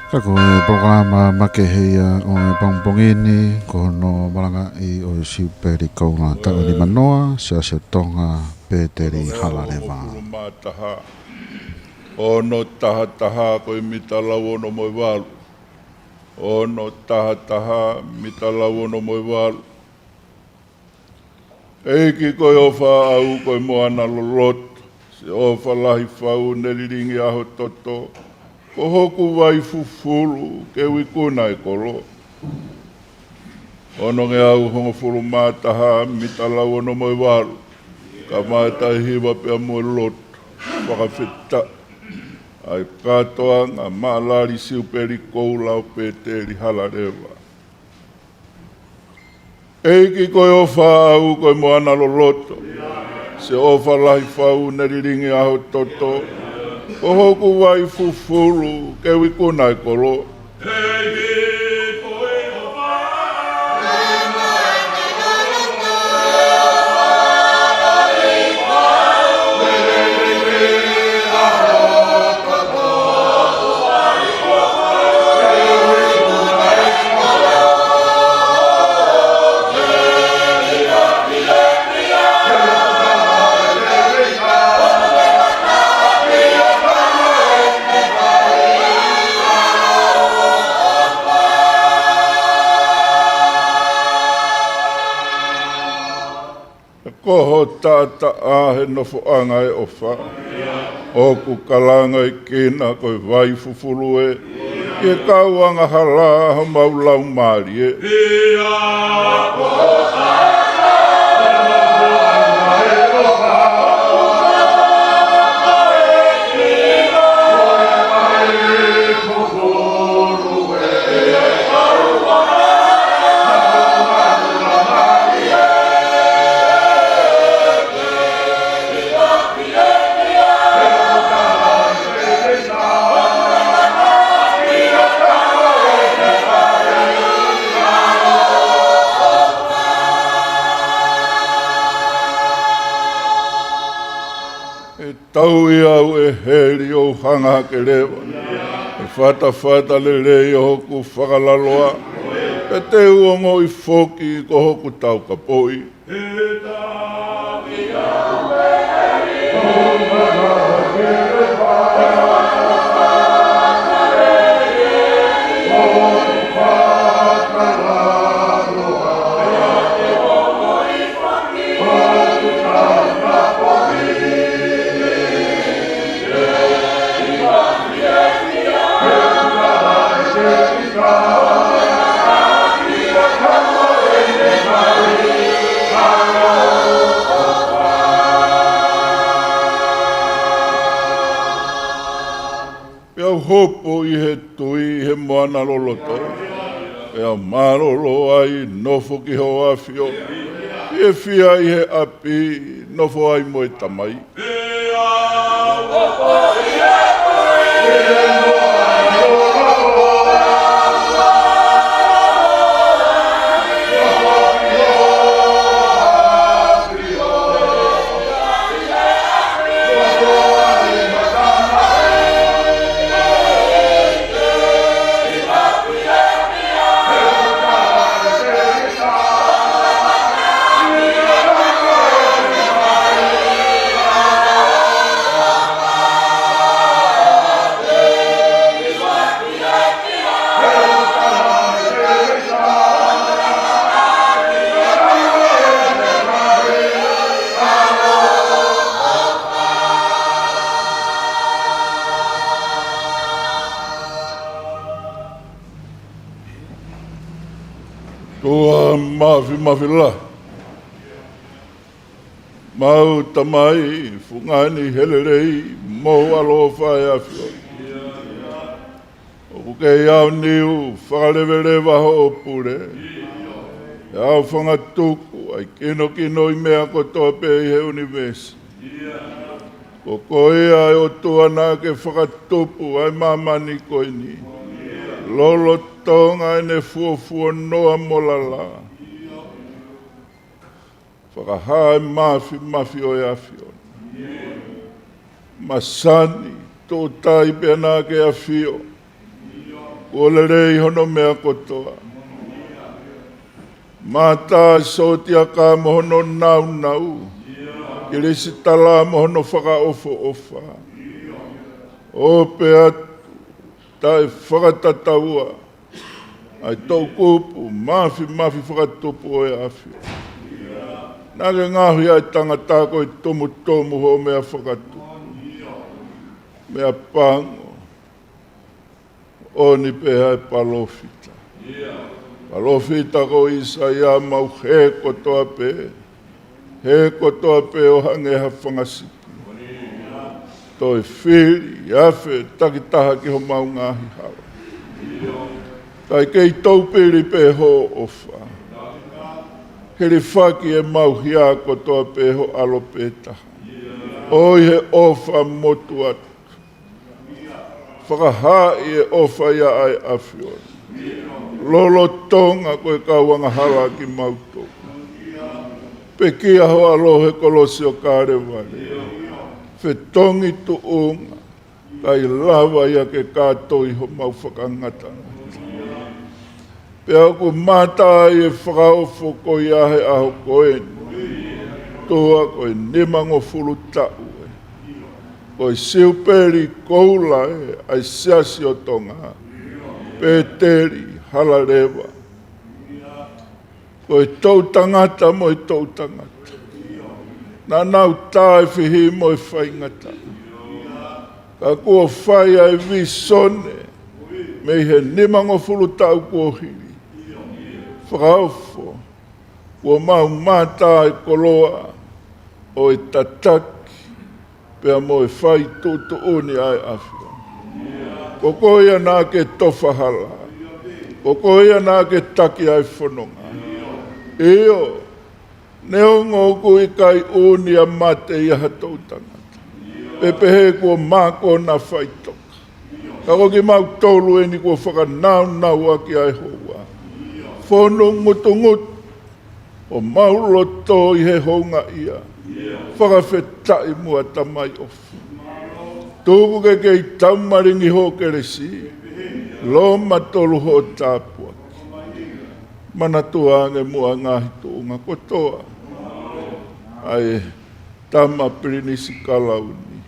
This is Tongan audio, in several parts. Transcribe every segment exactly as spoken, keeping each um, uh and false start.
Ka ko e polokalama makehe ia ʻo e pongipongi ni, ko hono malangaʻi ʻo e Siupeli Koula taʻu nimanoa, Siasi ʻo Tonga, Pēteli Halaleva. Ono taha taha, ko e mita lau ono mo e valu. Ono taha taha, mita lau ono mo e valu. ʻEiki ko e ʻofa ʻaʻau ko e moana loloto, se ʻofa lahi fau ne lilingi ʻa ho toto, ko hoku vai fufulu ke u ikuna e kolo. Onongeau hongofulu mā taha, mita lau ono mo e valu, kamata e hiva pea mo e lotu fakafetaʻi ʻa e kātoanga maʻalali Siupeli Koula ʻo Pēteli Halaleva. ʻEiki ko e ʻofa ʻaʻau ko e moana loloto, se ʻofa lahi fau ne lilingi ʻa ho toto, ko hoku vai fufulu ke u ikuna e kolo. Ko ho taʻataʻa he nofoʻanga ʻo e ʻofa. ʻOku kalanga ʻi kina ko e vai fufulu ē, ʻi he kau angahala ʻa homau laumālie. ʻE tauʻi au ʻe heli ʻo u hanga hake leva ʻi he fatafata lelei ʻo hoku fakalaloa, pea te u ongoʻi foki ko hoku taukapoʻi. Pea u hopo ʻi he tui ʻi he moana loloto, pea u mālōlō ai ʻo nofo ki hoʻo ʻafio, fiefia ʻi he ʻapi ʻoku nofo ai mo e Tamai. Ko e māfimafi lahi, mau Tamai, fungani he lelei mo e ʻaloʻofa ʻa e ʻAfiona. ʻOku kei aoniu fakaleveleva hoʻo pule, ʻe aofangatuku ʻa e kinokino ʻi he meʻa kotoa pē ʻi he ʻunivēsi. Ko koe ʻa e ʻOtua naʻa ke fakatupu ʻa e māmani ko eni, lolotonga ʻene fuofuonoa mo lala. Fakahā e māfimafi ʻo e ʻAfiona. Masani, tuʻutai pea naʻa ke ʻafio. Kuo lelei hono meʻa kotoa. Mātā e sōtiaka mo hono nāunau, kilisitala mo hono fakaʻofoʻofa. ʻO pehē atu, taʻe fakatataua ʻa e toʻukupu māfimafi fakatupu ʻo e ʻAfiona. Naʻa ke ngaohi ʻa e tangata ko e tumutumu hoʻo meʻa fakatupu. Meʻapango, ʻo ne pehē ʻa e palōfita. Palōfita ko ʻĪsaia, mau hē kotoa pē. Hē kotoa pē ʻo hangē ha fanga sipi. Toe fili, afe takitaha ki homau ngaahi hala. Kae kei toupili pē hoʻo ʻofa. Hilifaki ʻemau hia kotoa pē ho ʻAlo pē taha. ʻOi he ʻofa motuʻa atu. Fakahaaʻi e ʻofa ia ʻa e ʻAfiona. Lolotonga ko e kau angahala kimautolu. Pekia ho ʻAlo he kolosi ʻo Kalevale. Fetongi tuʻunga, kae lava ia ke kātoi homau fakangatangata. Pea ʻoku mātā ai e fakaofo ko ia he ʻaho ko eni. Tuʻa ko e nimangofulu taʻu ē. Ko e siupeli koula ē ʻa e Siasi ʻo Tonga. Peteli Halaleva. Ko e toʻutangata mo e toʻutangata. Naʻa nau tā e fihi mo e faingataʻa. Ka kuo fai ʻa e vīsone mei he nimangofulu taʻu kuo hili. Fakaofo, kuo mau mātā e koloa ʻo e tataki pea mo e fai tuʻutuʻuni ʻa e ʻAfiona. Ko koe ia naʻa ke tofa hala. Ko koe ia naʻa ke taki ʻa e fononga. ʻIo, neongo ʻoku ʻikai ʻuuni ʻa mate ʻi ha toʻutangata. Pe pehē kuo mākona faʻitoka. Ka ko kimautolu eni kuo fakanaunau ʻaki ʻa e houa. Fonu ngutungutu ʻo mau loto ʻi he houngaʻia. Fakafetaʻi muʻa Tamai ʻofa. Tuku ke kei taumalingi hoʻo kelesi. Loma tolu hoʻo tāpuaki. Manatua ange muʻa ngaahi tuʻunga kotoa. ʻA e Tama Pilinisi Kalauni.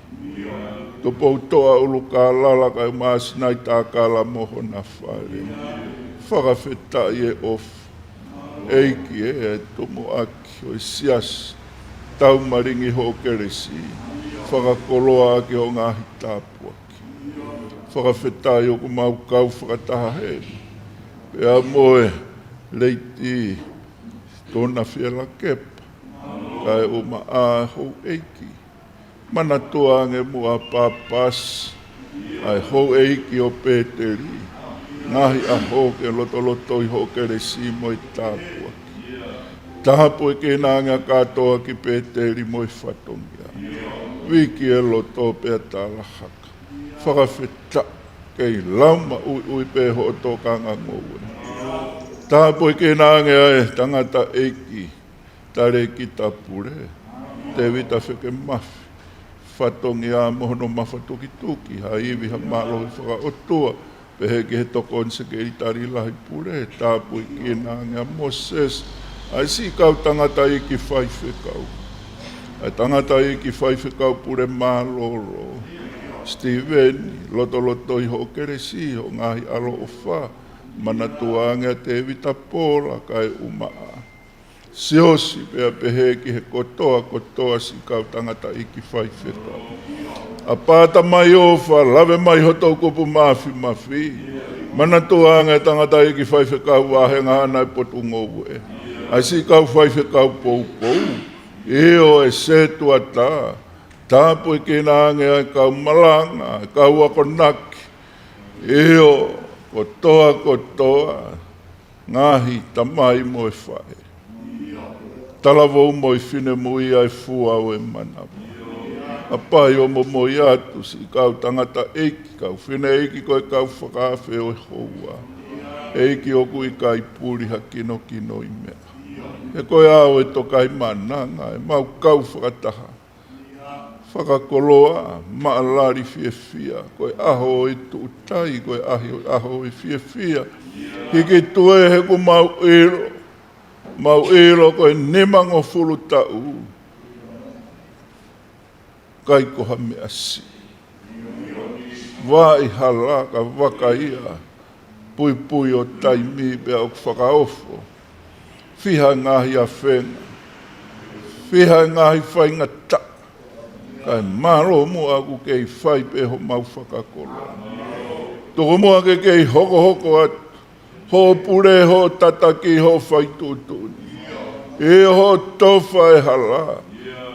Tupoutoʻa ʻUlukālala kae ʻumaʻā Sinaitakala mo hona fale. Fakafetaʻi e ʻofa. ʻEiki ē, e tumuʻaki ʻo e siasi. Taumalingi hoʻo kelesi. Fakakoloa ʻaki hoʻo ngaahi tāpuaki. Fakafetaʻi ʻoku mau kau fakataha heni. Pea mo e Lady Tona Fielakepa. Kae ʻumaʻā houʻeiki. Manatua ange muʻa Pāpasi, ʻa e houʻeiki ʻo Peteli, ngaahi ʻaho ke lotolotoi hoʻo kelesi mo e tāpuaki. Tāpuekina ange ʻa kātoa ki Peteli mo e fatongia. Viki e loto pea tala haka. Fakafetaʻi kei lauma ʻuiʻui pē hoʻo tokanga ngoue. Tāpuekina ange ʻa e tangataʻeiki Talēkita Pule, Tēvita Fekemafi, fatongia mo hono mafatukituki, ha ivi ha mālohi fakaʻotua, pehē ki he Tokoni Sekelitali Lahi Pule, tāpuekina ange ʻa Mōsese, ʻa e siʻi kau tangataʻeiki faifekau. ʻA e tangataʻeiki faifekau pule mālōlō, Sitīveni, lotolotoi hoʻo kelesi, hoʻo ngaahi ʻaloʻofa, manatua ange ʻa Tēvita Pola kae ʻumaʻā Siosi pea pehē ki he kotoa kotoa siʻi kau tangataʻeiki faifekau. ʻApā Tamai ʻofa, lave mai ho toʻukupu māfimafi. Manatua ange tangataʻeiki faifekau vāhenga ʻa e potungāue. ʻA e siʻi kau faifekau poupou. ʻIo e sētuata. Tāpuekina ange ʻa e kau malanga, kau akonaki. ʻIo kotoa kotoa. Ngaahi tamai mo e faʻē. Talavou mo e finemui ʻa e fua ʻo e manava. ʻApā ʻoku momoi atu siʻi kau tangataʻeiki, kau fineʻeiki ko e kau fakaafe ʻo e houa. ʻEiki ʻoku ʻikai puli ha kinokino ʻi meʻa. He ko e ʻao ʻo e Tokaimaʻananga ʻemau kau fakataha. fakakoloa, maʻalali fiefia, ko e ʻaho ʻo e tuʻutai, ko e ʻahi-, ʻaho ʻo e fiefia. Hiki tuē he ʻoku mau ʻilo, mau ʻilo ko e nimangofulu taʻu, ʻikai ko ha meʻa siʻi. Vaʻi hala ka vaka ia, puipui ʻo taimi pea ʻoku fakaofo. Fiha e ngaahi afenga, fiha e ngaahi faingataʻa, kae mālō muʻa ʻoku kei fai pē homau fakakoloa. Tuku muʻa ke kei hokohoko atu hoʻo pule, hoʻo tataki, hoʻo fai tuʻutuʻuni. ʻIo, hoʻo tofa e hala,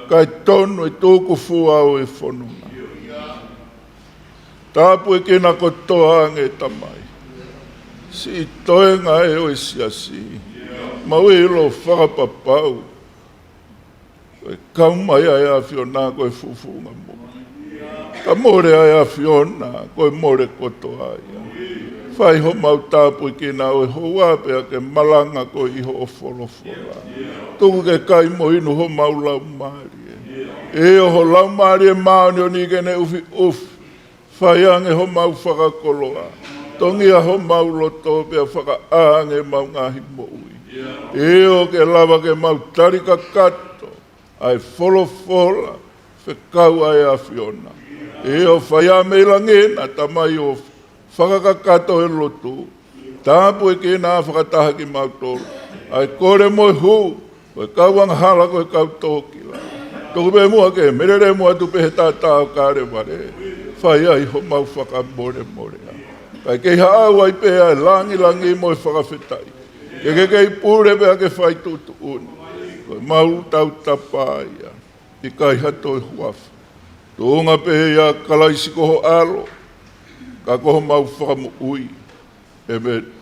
kae tonu e tukufua ʻo e fononga. Tāpuekina kotoa ange Tamai siʻi toenga ē ʻo e siasi. Mau ʻilo fakapapau ko e kau mai ʻa e ʻAfiona ko e fufunga moʻui. Ka mole ʻa e ʻAfiona ko e mole kotoa ia. Fai homau tāpuekina ʻo e houa pea ke malanga koe ʻi hoʻo folofola. Tuku ke kai mo inu homau laumālie. ʻIo, ho Laumālie Māʻoniʻoni ke ne ʻufiʻufi, fai ange homau fakakoloa, tongia homau loto pea fakaʻā ange ʻemau ngaahi moʻui. ʻIo, ke lava ke mau tali kakato ʻa e folofola fekau ʻa e ʻAfiona. ʻIo, fai ā mei langi na Tamai ʻo fakakakato e lotu. Tāpuekina fakataha kimautolu ʻa e kole mo e hū, ko e kau angahala, ko e kau tōkila. Tuku pē muʻa ke melelemu atu pē he taʻataʻa ʻo Kalevale, fai ai homau fakamolemolea. Kae kei haʻu ai pē ʻa e langilangi mo e fakafetaʻi. Ke ke kei pule pea ke fai tuʻutuʻuni. Ko ʻemau tautapa ia, ʻikai ha toe huafa. Tuʻunga pē ʻia Kalaisi ko ho ʻAlo, ka ko homau Fakamoʻui. ʻĒmeni.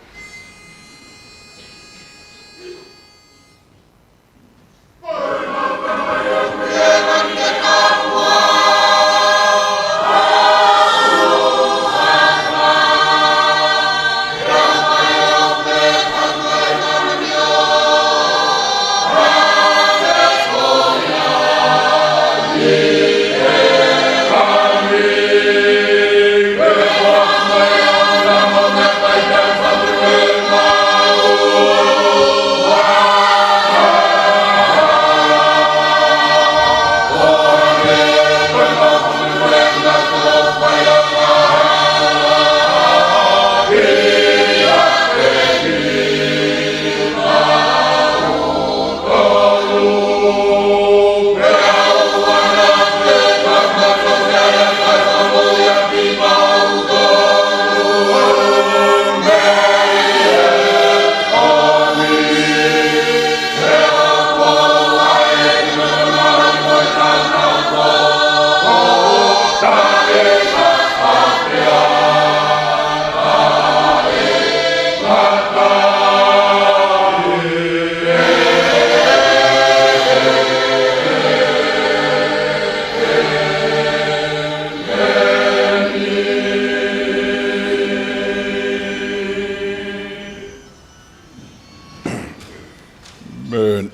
ʻĒmeni.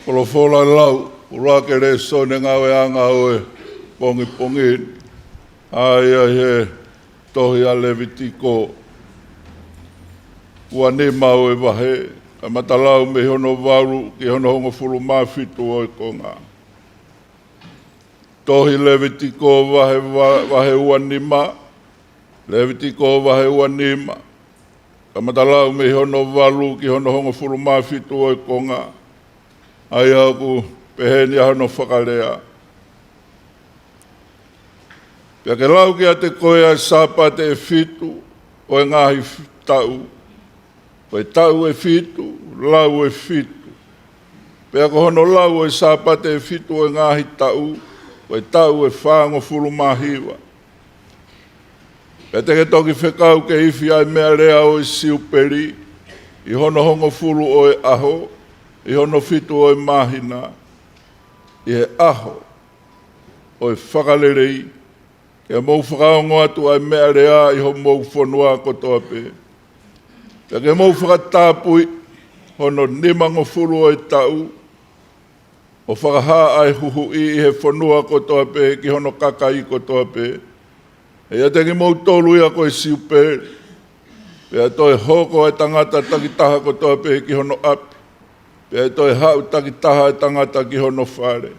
Folofola lau, ʻuluaki lēsoni ngāueʻanga ʻo e pongipongi ni, ʻa ia ʻi he tohi ʻa Levitiko, ua nima ʻo e vahe, kamata lau mei hono valu ki hono hongofulu mā fitu ʻo e konga. Tohi Levitiko vahe va-, vahe ua nima, Levitiko vahe ua nima, kamata lau mei hono valu ki hono hongofulu mā fitu ʻo e konga, ʻa ia ʻoku peheni ʻa hono fakalea. Pea ke lau kiate koe ʻa e Sāpate ʻe fitu ʻo e ngaahi f-, taʻu, ko e taʻu ʻe fitu, lau ʻe fitu. Pea ko hono lau ʻo e Sāpate ʻe fitu ʻo e ngaahi taʻu, ko e taʻu ʻe fāngofulu mā hiva. Pea te ke toki fekau ke ifi ʻa e meʻalea ʻo e siupeli ʻi hono hongofulu ʻo e ʻaho, ʻi hono fitu ʻo e māhina, ʻi he ʻaho ʻo e fakalelei, ke mou fakaongo atu ʻa e meʻalea ʻi homou fonua kotoa pē. Pea ke mou fakatapui hono nimangofulu ʻo e taʻu, ʻo fakahā ʻa e huhuʻi ʻi he fonua kotoa pē ki hono kakai kotoa pē. ʻE ʻiate kimoutolu ia ko e siupeli, pea toe hoko ʻa e tangata takitaha kotoa pē ki hono ʻapi, pea toe haʻu takitaha ʻa e tangata ki hono fale.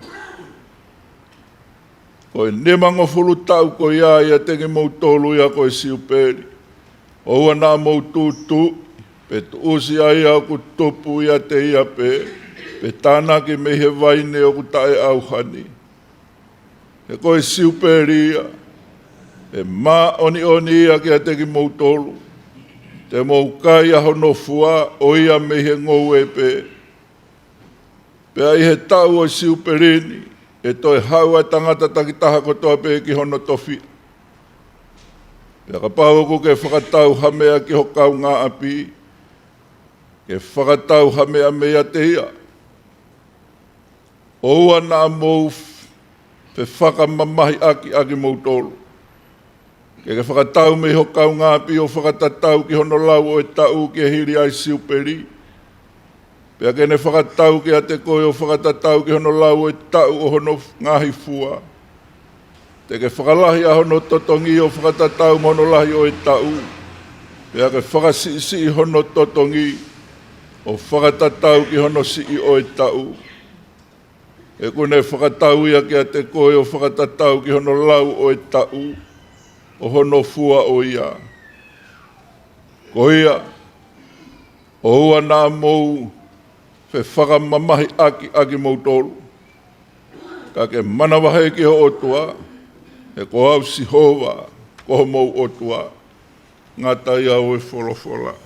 Ko e nimangofulu taʻu ko ia ʻiate kimoutolu ia ko e siupeli, ʻoua naʻa mou tūtuuʻi, pe tuʻusi ʻa ia ʻoku tupu ʻiate ia pē, pe tānaki mei he vaine ʻoku taʻeʻauhani. He ko e siupeli ia, ʻe māʻoniʻoni ia kiate kimoutolu, te mou kai ʻa hono fua ʻo ia mei he ngoue pē. Pea ʻi he taʻu ʻo e siupeli ni, ʻe toe haʻu ʻa e tangata takitaha kotoa pē ki hono tofiʻa. Pea kapau ʻoku ke fakatau ha meʻa ki ho kaungāʻapi, ke fakatau ha meʻa meiate ia. ʻOua naʻa mou fefakamamahiʻaki ʻa kimoutolu. Ke ke fakatau mei ho kaungāʻapi ʻo fakatatau ki hono lau ʻo e taʻu ke hili ʻa e siupeli. Pea ke ne fakatau kiate koe ʻo fakatatau ki hono lau ʻo e taʻu ʻo hono ngaahi fua. Te ke fakalahi ʻa hono totongi ʻo fakatatau mo hono lahi ʻo e taʻu. Pea ke fakasiʻisiʻi hono totongi ʻo fakatatau ki hono siʻi ʻo e taʻu. He ʻoku ne fakatau ia kiate koe ʻo fakatatau ki hono lau ʻo e taʻu ʻo hono fua ʻo ia. Ko ia, ʻoua naʻa mou fefakamamahiʻaki ʻa kimoutolu. Ka ke manavahē ki ho ʻOtua, he ko au Sihova, ko homou ʻOtua. Ngata ia ʻo e folofola.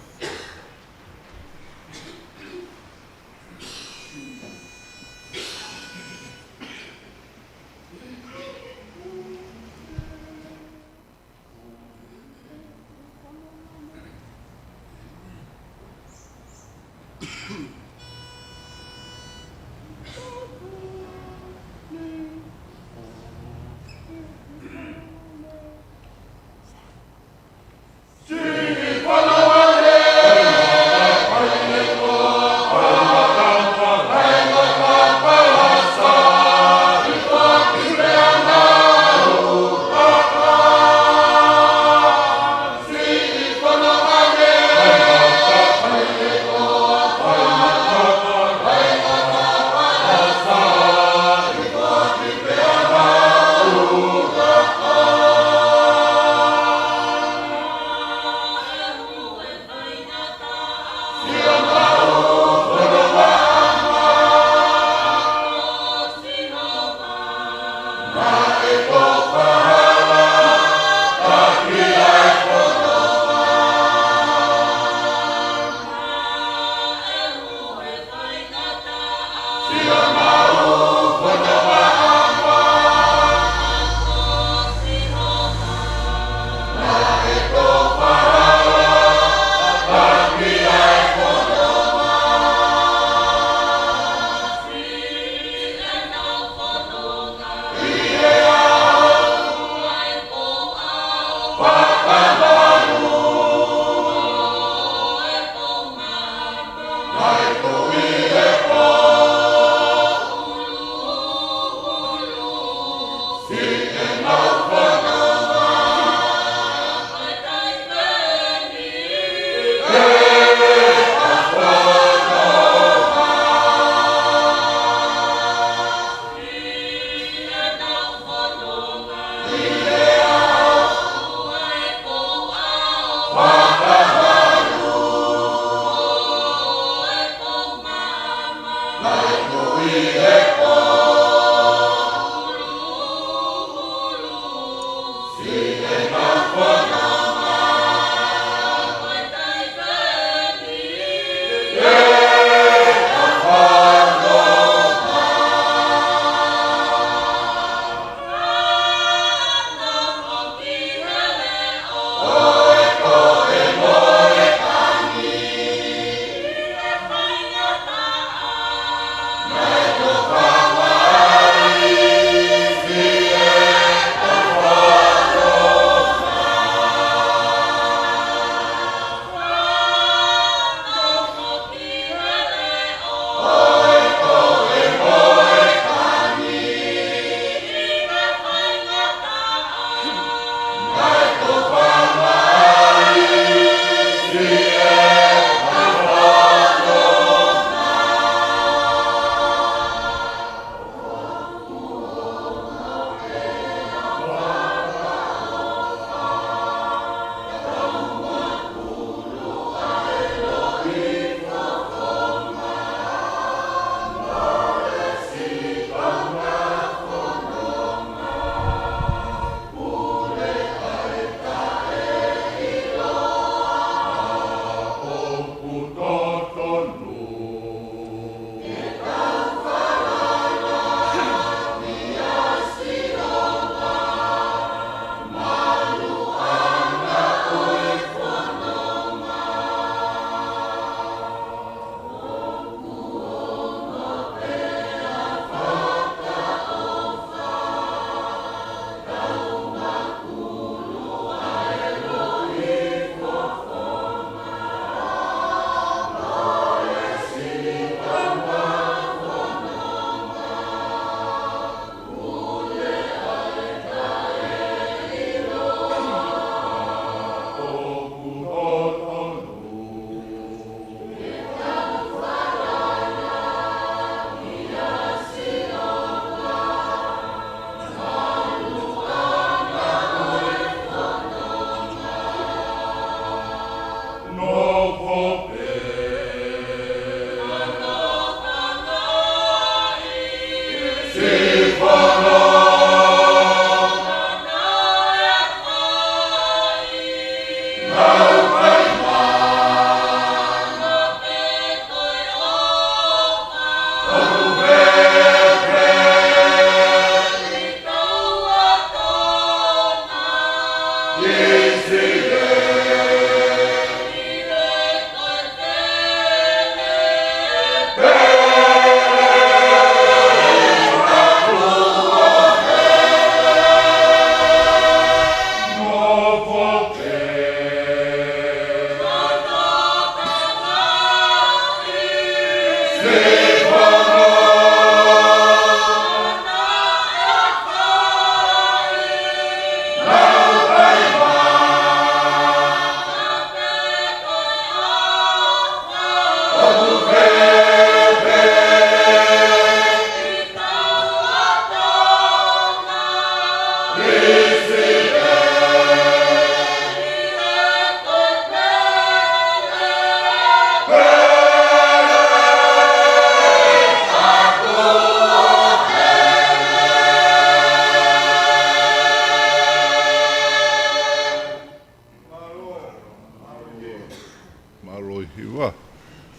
hiva,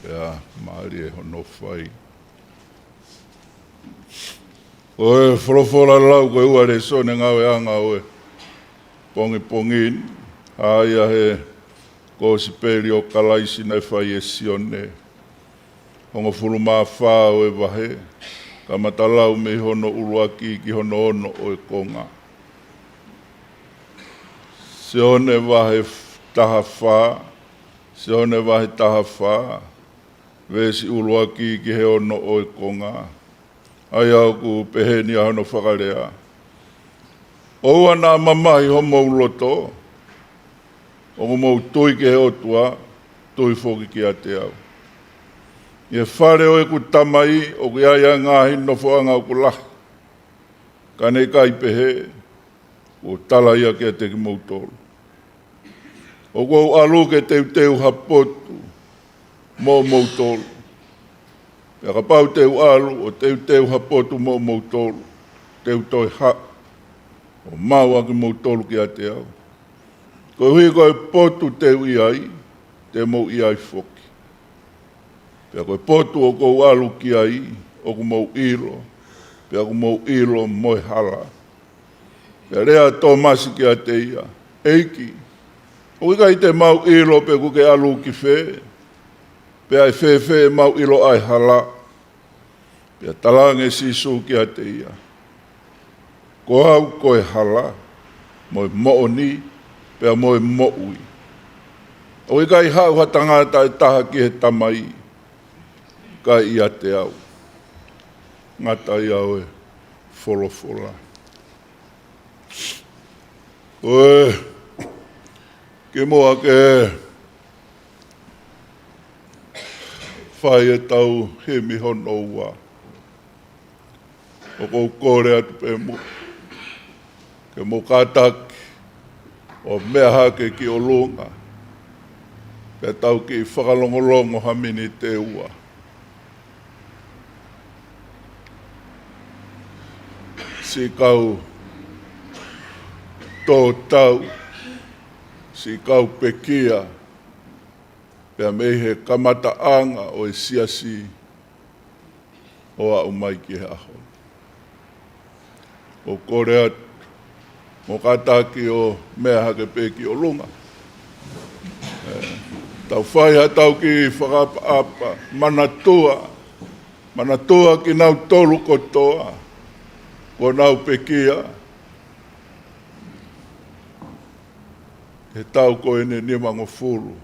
pea mālie hono fai. Ko e folofola lau ko e ua lēsoni ngāueʻanga ʻo e pongipongi ni, ʻa ia he Kosipeli ʻo Kalaisi naʻe fai ʻe Sione, hongofulu mā fā ʻo e vahe, kamata lau mei hono ʻuluaki ki hono ono ʻo e konga. Sione vahe f-, taha fā, Sione vahe taha fā, veesi ʻuluaki ki he ono ʻo e konga. ʻA ia ʻoku pehē ni ʻa hono fakalea: ʻOua naʻa mamahi homou loto, ʻoku mou tui ki he ʻOtua, tui foki kiate au. ʻI he fale ʻo ʻeku Tamai ʻoku ʻi ai ʻa e ngaahi nofoʻanga ʻoku lahi. Ka ne ʻikai pehē, kuo u tala ia kiate kimoutolu. ʻOku ou ʻalu ke teuteu ha potu moʻomoutolu. Pea kapau te u ʻalu ʻo teuteu ha potu moʻomoutolu, te u toe haʻu ʻo maʻu ʻa kimoutolu kiate au. Koeʻuhi ko e potu te u ʻi ai, te mou ʻi ai foki. Pea ko e potu ʻoku ou ʻalu ki ai, ʻoku mou ʻilo, pea ʻoku mou ʻilo mo e hala. Pea lea ʻa Tōmasi kiate ia: ʻEiki, ʻoku ʻikai te mau ʻilo pe ʻoku ke ʻalu ki fē, pea ʻe fēfē ʻemau ʻilo ʻa e hala? Pea talaange ʻe Sīsū kiate ia: Ko au ko e hala, mo e moʻoni, pea mo e moʻui. ʻOku ʻikai haʻu ha tangata ʻe taha ki he Tamai, kae ʻiate au. Ngata ia ʻo e folofola. ʻOe, kimuʻa ke fai ʻetau himi hono ua, ʻoku ou kole atu pē muʻa ke mou kātaki ʻo meʻa hake ki ʻolunga, pea tau kiʻi fakalongolongo ha miniti ʻe ua. Siʻi kau tō tau, siʻi kau pekia, pea mei he kamataʻanga ʻo e siasi ʻo aʻu mai ki he ʻaho ni. ʻOku ou kole atu, mou kātaki ʻo meʻa hake pē ki ʻolunga. ʻE, tau fai haʻatau kiʻi fakaʻapaʻapa, manatua, manatua kinautolu kotoa kuo nau pekia he taʻu ko eni nimangofulu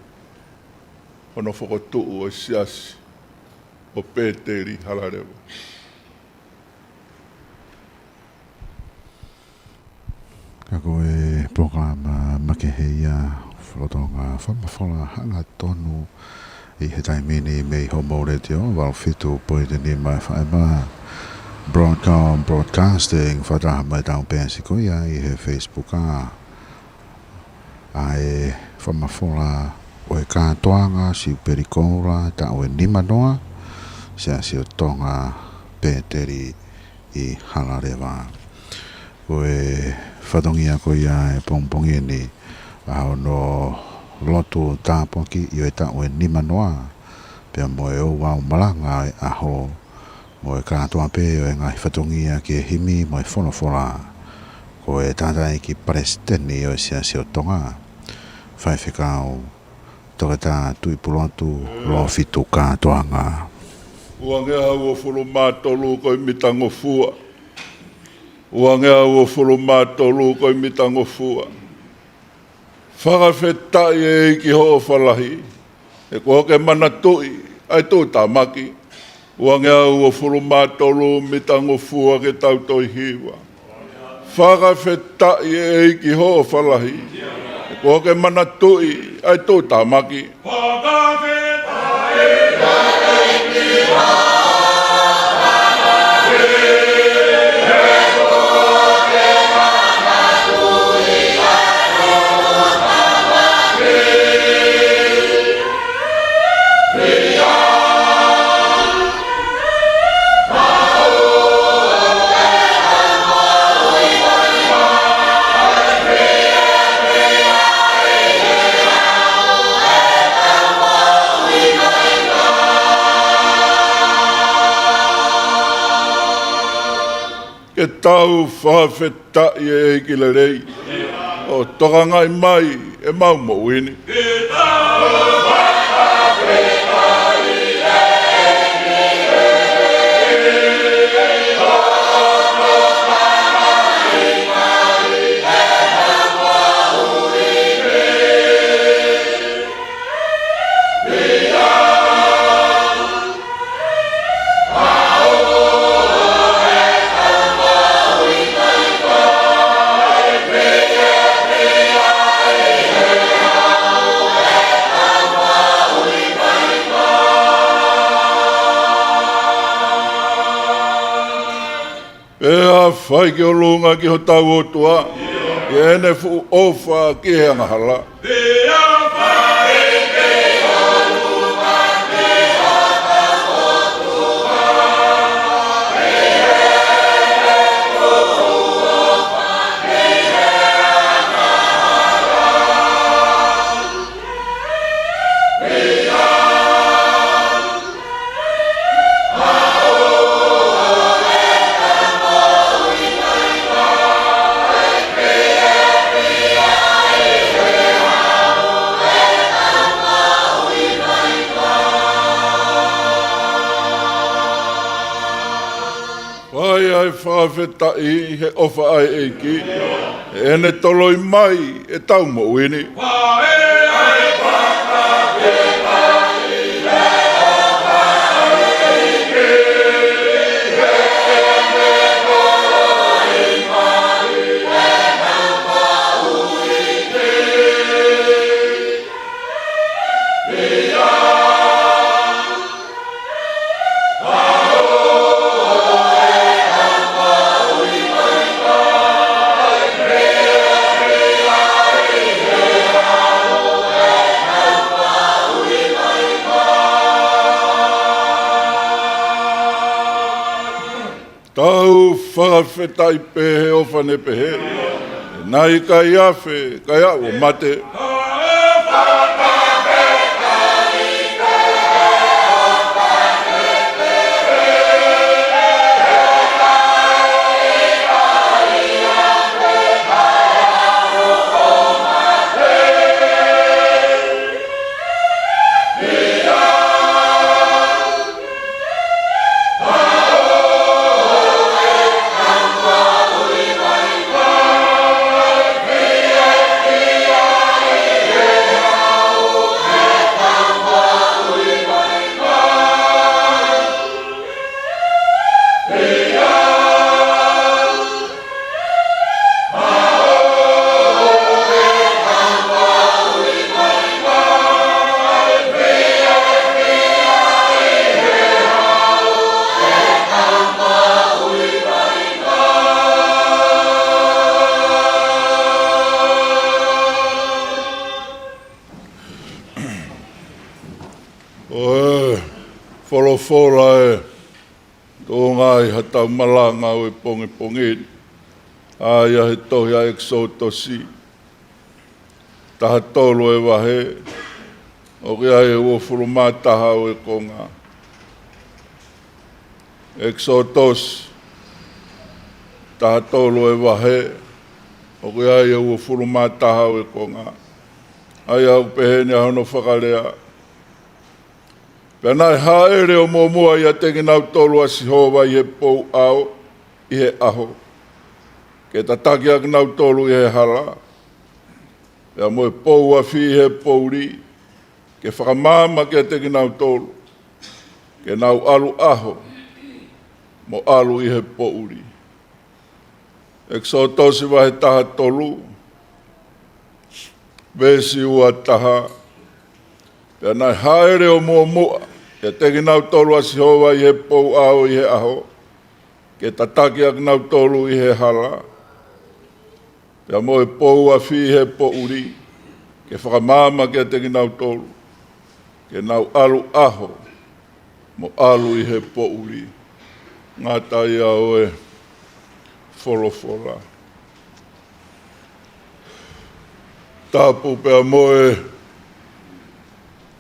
hono fokotuʻu ʻo e siasi ʻo Pēteli Halaleva. Ka ko e polokalama makehe ia ʻo e Folofola Tonga Fakamafola, hangatonu ʻi he taimi ni mei hoʻomou letiō, valu fitu poini nima F M, Broadcom Broadcasting, fakataha mo ʻetau peesi ko ia ʻi he Facebook ʻa ʻa e Fakamafola ʻo e Kātoanga Siupeli Koula taʻu ʻe nimanoa, Siasi ʻo Tonga Pēteli ʻi Halaleva. Ko e fatongia ko ia ʻo e pongipongi ni, ʻa hono lotu tāpuaki ʻi he taʻu ʻe nimanoa, pea mo e ouau malanga ʻo e ʻaho, mo e kātoa pē ʻo e ngaahi fatongia ki he himi mo e folofola, ko e tangataʻeiki palesiteni ʻo e Siasi ʻo Tonga, Faifekau Toketā Tuʻipulotu Lōfitu Kātoanga. Uangeau ʻo fulu mā tolu ko e mitangofua. Uangeau ʻo fulu mā tolu ko e mitangofua. Fakafetaʻi ʻEiki hoʻo ʻofa lahi, he kuo ke manatuʻi ʻa e tuʻutāmaki. Uangeau ʻo fulu mā tolu mitangofua ke tau toe hiva. Fakafetaʻi ʻEiki hoʻo ʻofa lahi, he kuo ke manatuʻi ʻa e tuʻutāmaki. ʻE tau fakafetaʻi ʻEiki lelei, ʻo tokangaʻi mai ʻemau moʻui ni. Pea fai ki ʻolunga ki hotau ʻOtua, ʻi heʻene fuʻu ʻofa ki he angahala. Fai ʻa e fakafetaʻi he ʻofa ʻa e ʻEiki, heʻene toloi mai ʻetau moʻui ni. Tau fakafetaʻi pē he ʻofa ne pehē, naʻe ʻikai afe, kae ʻalu ʻo mate. ʻO e folofola ʻe tuʻunga ʻi haʻatau malanga ʻo e pongipongi ni, ʻa ia he tohi ʻa ʻEkisotosi, taha tolu e vahe, ʻo ki ai e uofulu mā taha ʻo e konga. ʻEkisotosi, taha tolu e vahe, ʻo ki ai e uofulu mā taha ʻo e konga. ʻA ia ʻoku pehē ni ʻa hono fakalea. Pea naʻe hāʻele ʻo muʻomuʻa ʻiate kinautolu ʻa Sihova ʻi he pou ʻao ʻi he ʻaho, ke tataki ʻa kinautolu ʻi he hala, pea mo e pou afi ʻi he poʻuli, ke fakamaama kiate kinautolu, ke nau ʻalu ʻaho, mo ʻalu ʻi he poʻuli. ʻEkisotosi vahe taha tolu, veesi ua taha. Pea naʻe hāʻele ʻo muʻomuʻa ʻiate kinautolu ʻa Sihova ʻi he pou ʻao ʻi he ʻaho, ke tataki ʻa kinautolu ʻi he hala, pea mo e pou afi ʻi he poʻuli, ke fakamaama kiate kinautolu, ke nau ʻalu ʻaho, mo ʻalu ʻi he poʻuli. Ngata ia ʻo e folofola. Tapu pea mo e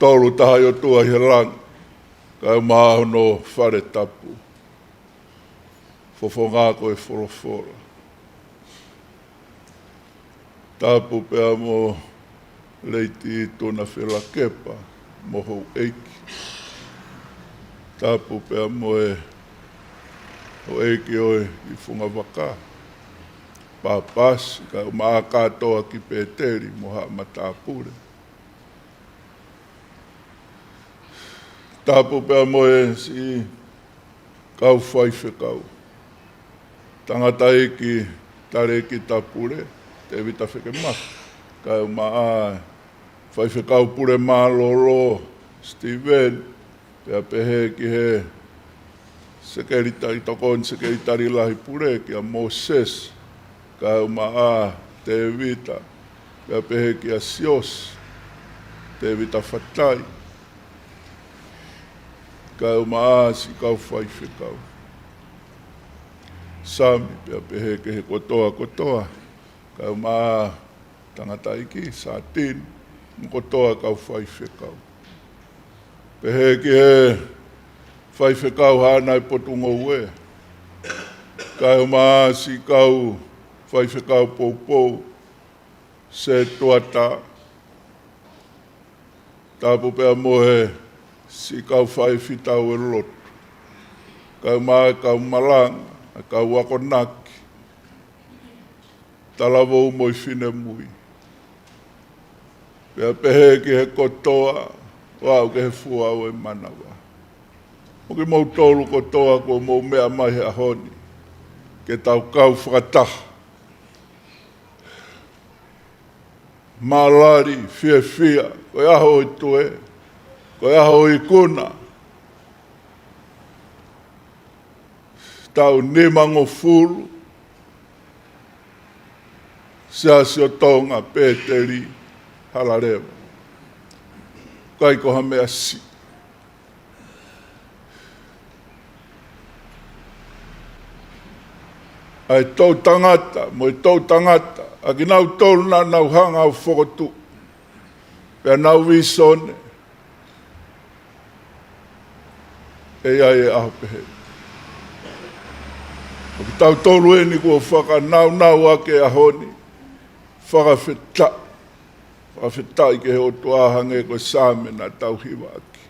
Tolu Tahaʻi ʻOtua ʻi he langi, kae ʻumaʻā hono fale tapu. Fofonga ko e folofola. Tapu pea mo Lady Tuna Felakepa mo houʻeiki. Tapu pea mo e houʻeiki ʻo e Ifunga Vaka. Pāpasi, kae ʻumaʻā kātoa ki Pēteli mo haʻa matāpule. Tapu pea mo e siʻi kau faifekau. Tangataʻeiki Talēkita Pule, Tēvita Fekemaka. Kae ʻumaʻā Faifekau Pule Mālōlō, Steven, pea pehē ki he Sekelitali, Tokoni Sekelitali Lahi Pule, kia Moses, kae ʻumaʻā Tēvita, pea pehē kia Sios, Tēvita Fatai, kae ʻumaʻā siʻi kau faifekau. Sami, pea pehē ki he kotoa kotoa, kae ʻumaʻā tangataʻeiki, Sātini, mo kotoa kau faifekau. Pehē ki he faifekau Haʻa Nai Potungāue, kae ʻumaʻā siʻi kau faifekau poupou, Setuata, tapu pea mo e siʻi kau faifekau ʻo e lotu. Kae ʻumaʻā e kau malanga, e kau akonaki, talavou mo e finemui. Pea pehē ki he kotoa, ʻo aʻu ki he fuʻu ʻao ʻo e manava. Mo kimoutolu kotoa kuo mou meʻa mai he ʻaho ni, ke tau kau fakataha. Mālali, fiefia, ko e ʻaho ʻo e tue, ko e ʻaho ʻo e ikuna. Taʻu nimangofulu, Siasi ʻo Tonga, Pēteli, Halaleva. ʻIkai ko ha meʻa siʻi. ʻA e toʻutangata, mo e toʻutangata, ʻa kinautolu naʻa nau hanga ʻo fokotuʻu, pea nau vīsone, ʻe ʻi ai e ʻaho pehē. Ko kitautolu eni kuo fakanaunau ʻaki e ʻaho ni, fakafetaʻi, fakafetaʻi ki he ʻOtua hangē ko e Saame naʻa tau hiva ʻaki.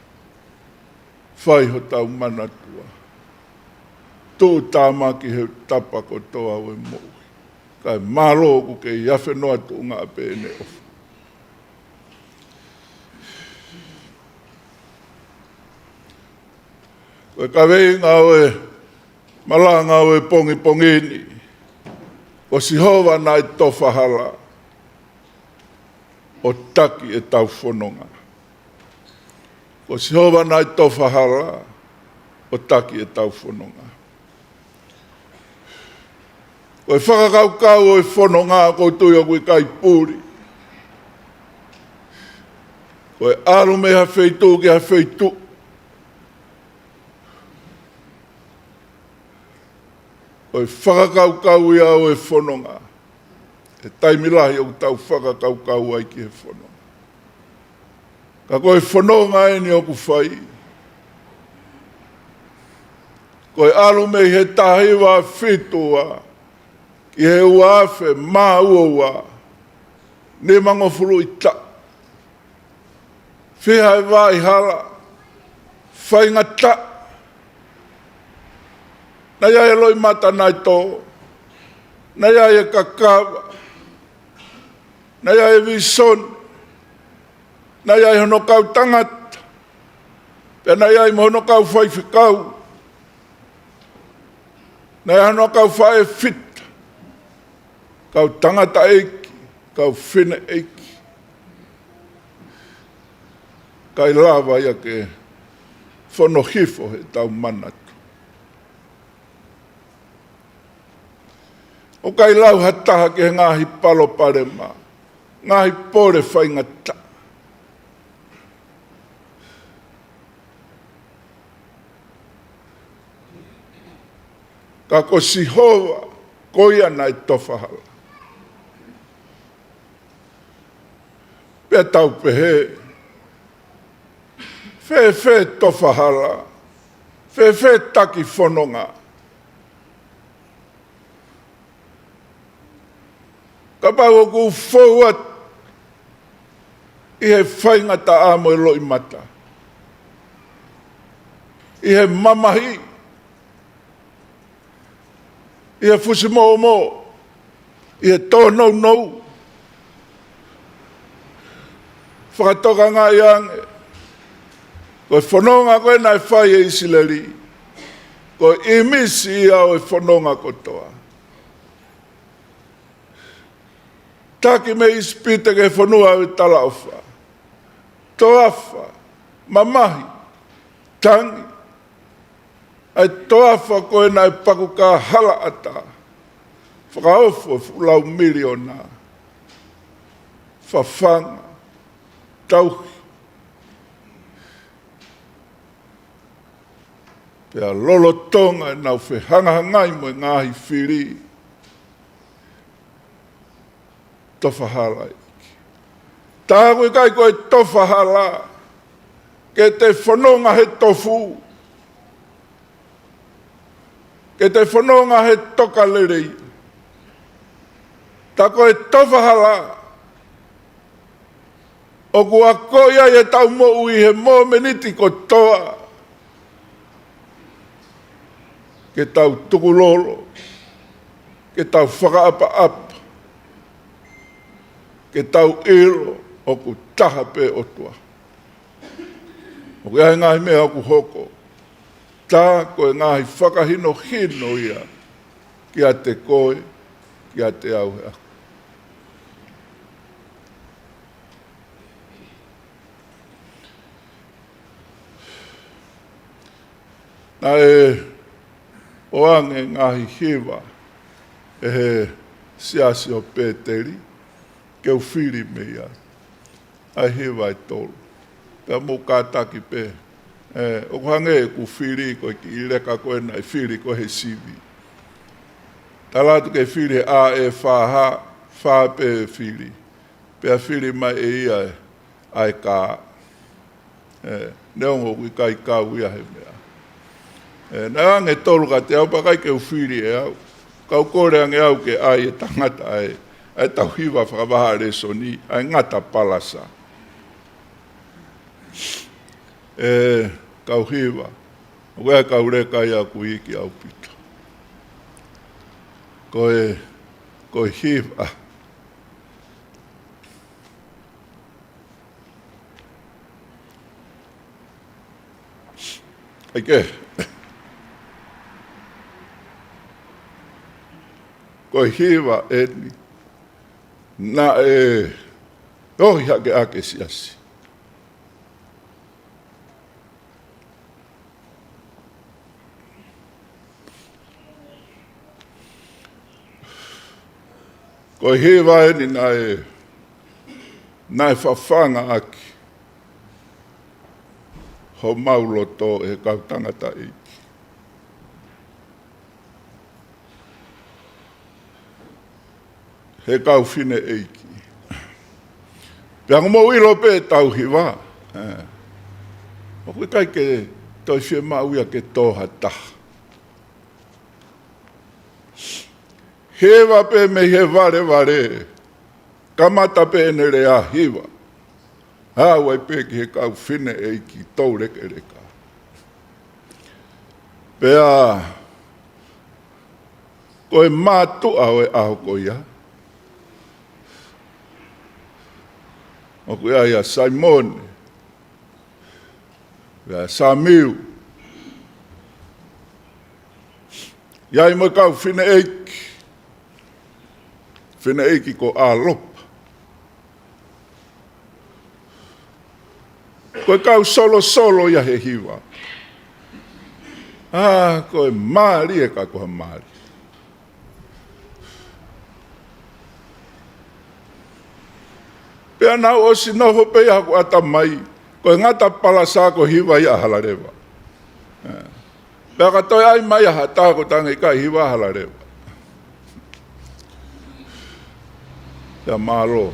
Fai hotau manatua. Tuʻutāmaki he tapa kotoa ʻo e moʻui. Kae mālō ʻoku kei afe noa tuʻunga pē ʻene ʻofa. Ko e kaveinga ʻo e malanga ʻo e pongipongi ni, ko Sihova naʻe tofa hala ʻo taki ʻetau fononga. Ko Sihova naʻe tofa hala ʻo taki ʻetau fononga. Ko e fakakaukau ʻo e fononga ʻoku ou tui ʻoku ʻikai puli. Ko e ʻalu mei ha feituʻu ki ha feituʻu. Ko e fakakaukau ia ʻo e fononga. ʻE taimi lahi ʻoku tau fakakaukau ai ki he fononga. Ka ko e fononga eni ʻoku fai. Ko e ʻalu mei he taha hiva fitu ua, ki he ua afe mā ua ua, nimangofulu ʻi taʻu. Fiha e vaʻa hala, faingataʻa. Naʻe ʻi ai e loʻimata naʻe tō. Naʻe ʻi ai e kakava. Naʻe ʻi ai e vīsone. Naʻe ʻi ai hono kau tangata. Pea naʻe ʻi ai mo hono kau faifekau. Naʻe ʻi ai hono kau faʻē fita. Kau tangataʻeiki, kau fineʻeiki. ʻIkai lava ia ke fono hifo heʻetau manatu. ʻOku ʻikai lau ha taha ki he ngaahi palopalema, ngaahi pole faingataʻa. Ka ko Sihova, ko ia naʻe tofa hala. Pea tau pehē, fēfē tofa hala, fēfē taki fononga. Kapau ʻoku fou atu ʻi he faingataʻa mo e loʻimata, ʻi he mamahi, ʻi he fusimoʻomoʻo, ʻi he tōnounou, fakatokangaʻi ange ko e fononga ko ē naʻe fai ʻe ʻIsileli, ko e ʻīmisi ia ʻo e fononga kotoa. Taki mei ʻIsipite ki he fonua ʻo e talaʻofa. Toafa, mamahi, tangi. ʻA e toafa ko ē naʻe paku ka halaʻatā. Fakaofo e fuʻu lau miliona. Fafanga, tauhi. Pea lolotonga ʻenau fehangahangai mo e ngaahi fili, tofa hala ʻEiki. Tā ko e ʻikai ko e tofa hala ke te fononga he tofu, ke te fononga he tokalelei. Tā ko e tofa hala ʻoku akoʻi ai ʻetau moʻui he momeniti kotoa. Ke tau tukulolo, ke tau fakaʻapaʻapa, ke tau ʻilo ʻoku taha pē ʻOtua. ʻOku ʻi ai e ngaahi meʻa ʻoku hoko, tā ko e ngaahi fakahinohino ia kiate koe, kiate au he ʻaho. Naʻe ʻoange ngaahi hiva ʻe he siasi ʻo Pēteli, ke u fili mei ai. ʻA e hiva ʻe tolu. Pea mou kātaki pē. ʻE, ʻoku hangē ʻeku fili ko e kiʻi leka ko ē naʻe fili ko ē he sivi. Tala atu ke fili he A E fā ha, fā pē fili. Pea fili mai ʻe ia ʻa e, ʻa e kā. ʻE, neongo ʻoku ʻikai kau ia he meʻa. ʻE, naʻe ʻoange tolu kiate au pea ʻikai ke u fili ʻe au. Kau kole ange au ke ʻai ʻe he tangata ʻa e, ʻa ʻetau hiva fakavahaʻa lēsoni, ʻa e Ngata Palasa. ʻE, kau hiva. ʻOku ʻi ai e kau leka ia ʻoku iiki ʻaupito. Ko e, ko e hiva. ʻAi ke. Ko e hiva eni. Naʻe ohi hake ʻa e siasi. Ko e hiva eni naʻe, naʻe fafanga ʻaki homau loto ʻe he kau tangataʻeiki. He kau fineʻeiki. Pea ʻoku mou ʻilo pē ʻetau hiva. ʻE. ʻOku ʻikai ke toe fiemaʻu ia ke tō ha taha. Hiva pē mei he valevale. Kamata pē ʻene lea hiva. Haʻu ai pē ki he kau fineʻeiki toulekeleka. Pea ko e mātuʻa ʻo e ʻaho ko ia, ʻoku ʻi ai ʻa Saimone, pea Samiu, ʻi ai mo e kau fineʻeiki, fineʻeiki ko ʻAlopa. Ko e kau solosolo ia he hiva. ʻA, ko e mālie ka ko ha mālie. Pea naʻá ku ʻosi nofo pē ia ʻi hoku ʻatamai, ko e Ngata Palasa ko e hiva ia ʻa Halaleva. ʻE. Pea ka toe ʻai mai ʻa ha taha ko e tangi ʻikai hiva ʻa Halaleva. Pea mālō.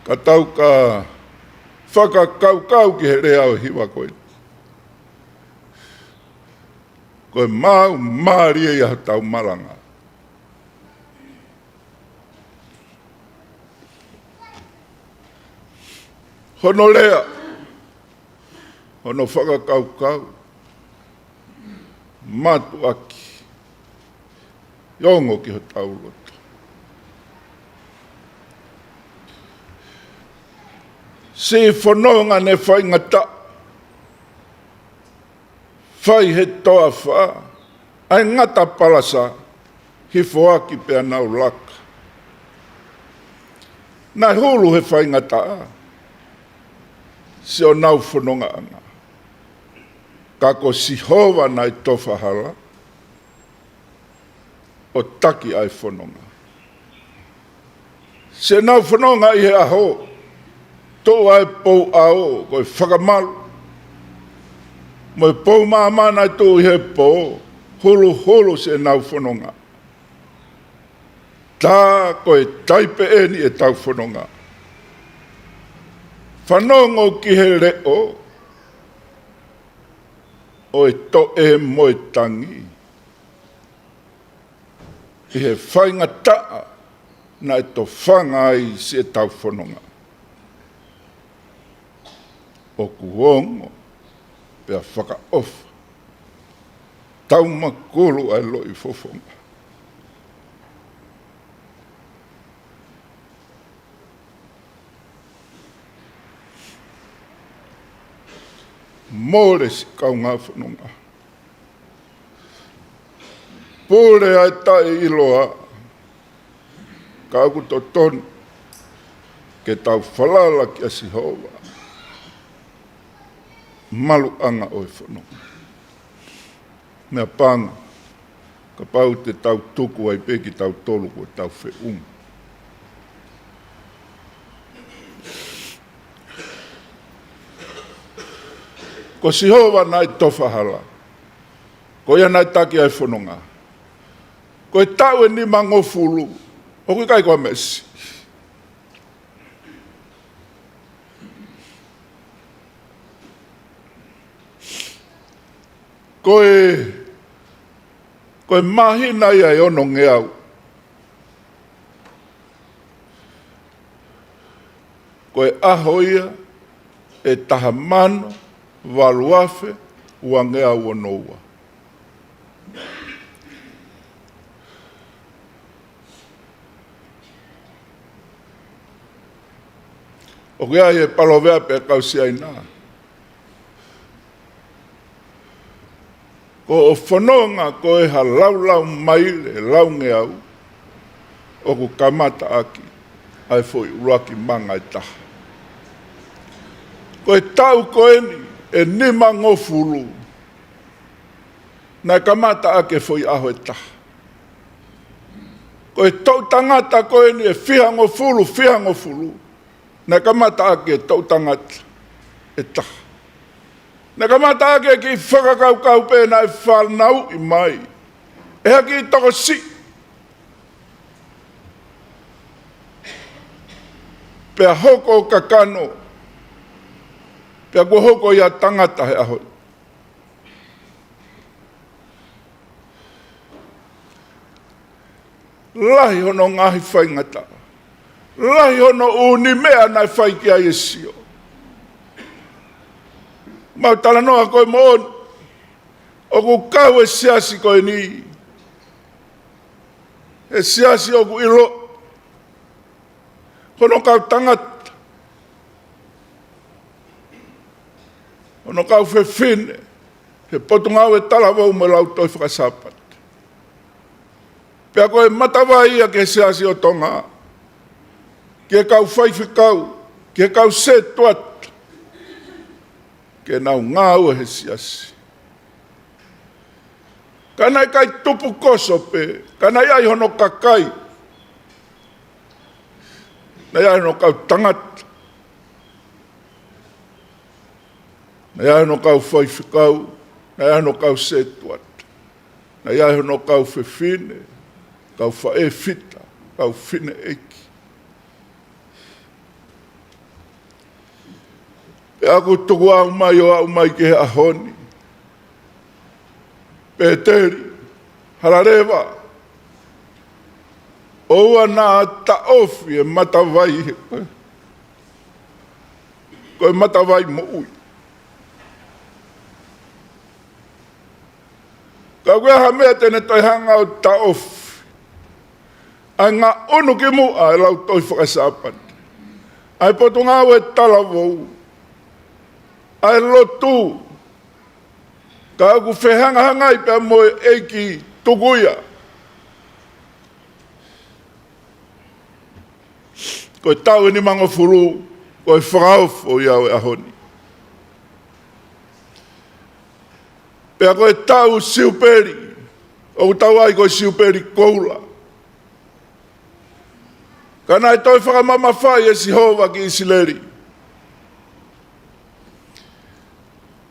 Ka tau ka fakakaukau ki he lea ʻo e hiva ko ē. ʻo e maau mālie ʻi hotau malanga. Hono lea, hono fakakaukau, mātuʻaki, ʻi ongo ki hotau loto. Siʻi fononga ne faingataʻa, fai he toafa, ʻa e ngata palasa, hifo ʻaki pea nau laka. Naʻe hulu he faingataʻa siʻonau fonongaʻanga. Ka ko Sihova naʻe tofa hala ʻo taki ʻa e fononga. Siʻenau fononga ʻi he ʻaho, toʻo ʻa e pou ʻao ko e fakamalu, mo e pou maama naʻe tuʻu ʻi he pō, huluhulu siʻenau fononga. Tā ko e taipe eni ʻetau fononga. Fanongo ki he leʻo ʻo e toʻe mo e tangi ʻi he faingataʻa naʻe tofanga ai siʻetau fononga. ʻOku ongo pea fakaʻofa, taumakulu ʻa e loʻifofonga. Mole siʻi kaungā fononga. Pule ʻa e taʻeʻiloa, ka ʻoku totonu ke tau falala kia Sihova. Maluʻanga ʻo e fononga. Meʻapango, kapau te tau tuku ai pē kitautolu kuo tau feʻunga. Ko Sihova naʻe tofa hala, ko ia naʻe taki ʻa e fononga. Ko e taʻu ʻe nimangofulu, ʻoku ʻikai ko ha meʻa siʻi. Ko e, ko e māhina ia ʻe onongeau. Ko e ʻaho ia ʻe taha mano valu afe uangeau ono ua. ʻOku ʻi ai e palōveape ʻa e kau Siaina: Ko hoʻo fononga ko e ha laulau maile laungeau, ʻoku kamata ʻaki ʻa e foʻi ʻuluaki manga ʻe taha. Ko e taʻu ko eni ʻe nimangofulu, naʻe kamata ʻaki e foʻi ʻaho ʻe taha. Ko e toʻu tangata ko eni ʻe fihangofulu, fihangofulu, naʻe kamata ʻaki e toʻu tangata ʻe taha. Naʻe kamata ʻaki e kiʻi fakakaukau pē naʻe fanauʻi mai ʻe ha kiʻi tokosiʻi, pea hoko ʻo kakano, pea kuo hoko ia ʻo tangata he ʻaho. Lahi hono ngaahi faingataʻa. Lahi hono ʻū meʻa naʻe fai ki ai e sio. Mau talanoa ko e moʻoni, ʻoku kau e siasi ko eni, e siasi ʻoku ʻilo hono kau tangata, hono kau fefine, he Potungāue Talavou mo e Lautohi Faka-Sāpate. Pea ko e matavai ia ki he Siasi ʻo Tonga, ki he kau faifekau, ki he kau sētuata, ke nau ngāue he siasi. Ka naʻe ʻikai tupu koso pē, ka naʻe ʻi ai hono kakai, naʻe ʻi ai hono kau tangata, naʻe ʻi ai hono kau faifekau, naʻe ʻi ai hono kau sētuata, naʻe ʻi ai hono kau fefine, kau faʻē fita, kau fineʻeiki. Pea ʻoku tuku au mai ʻo aʻu mai ki he ʻaho ni, Pēteli, Halaleva, ʻoua naʻa taʻofi e matavai he, ko e matavai moʻui. Ka ʻoku ʻi ai ha meʻa te ne toe hanga ʻo taʻofi ʻa e ngaʻunu ki muʻa ʻa e lautohi faka-Sāpate, ʻa e potungāue talavou, ʻa e lotu. Ka ʻoku fehangahangai pea mo e ʻEiki tuku ia. Ko e taʻu ʻe nimangofulu, ko e fakaofo ia ʻo e ʻaho ni. Pea ko e taʻu Siupeli, ʻoku tau ʻai ko e Siupeli koula. Ka naʻe toe fakamamafaʻi ʻe Sihova ki ʻIsileli.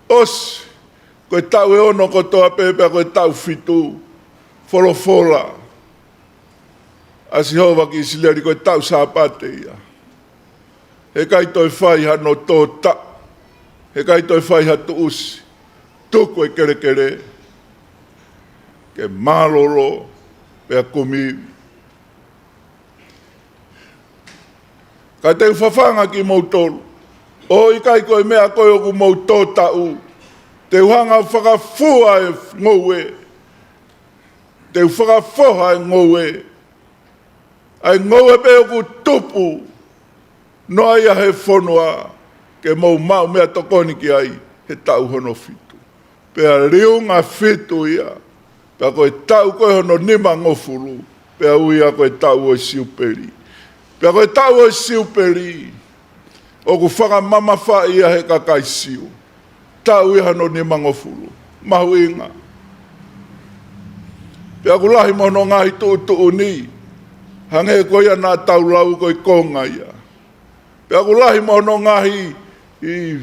ʻOsi, ko e taʻu ʻe ono kotoa pē, pea ko e taʻu fitu, folofola ʻa Sihova ki ʻIsileli, ko e taʻu Sāpate ia. Heʻikai toe fai hano tō taʻu, heʻikai toe fai ha tuʻusi, tuku e kelekele ke mālōlō pea kumi ivi. Ka te u fafanga kimoutolu, ʻo ʻikai ko e meʻa ko ē ʻoku mou tō taʻu, te u hanga ʻo fakafua e ngoue, te u fakafoha e ngoue, ʻa e ngoue pē ʻoku tupu noa ia he fonua, ke mou maʻu meʻatokoni ki ai he taʻu hono fitu. Pea liunga fitu ia, pea ko e taʻu ko ē hono nimangofulu, pea ui ia ko e taʻu ʻo e Siupeli. Pea ko e taʻu ʻo e Siupeli, ʻoku fakamamafaʻi ia he kakai Siu. Taʻu ia hono nimangofulu. Mahuʻinga. Pea ʻoku lahi mo hono ngaahi tuʻutuʻuni, hangē ko ia naʻa tau lau ko e konga ia. Pea ʻoku lahi mo hono ngaahi ʻi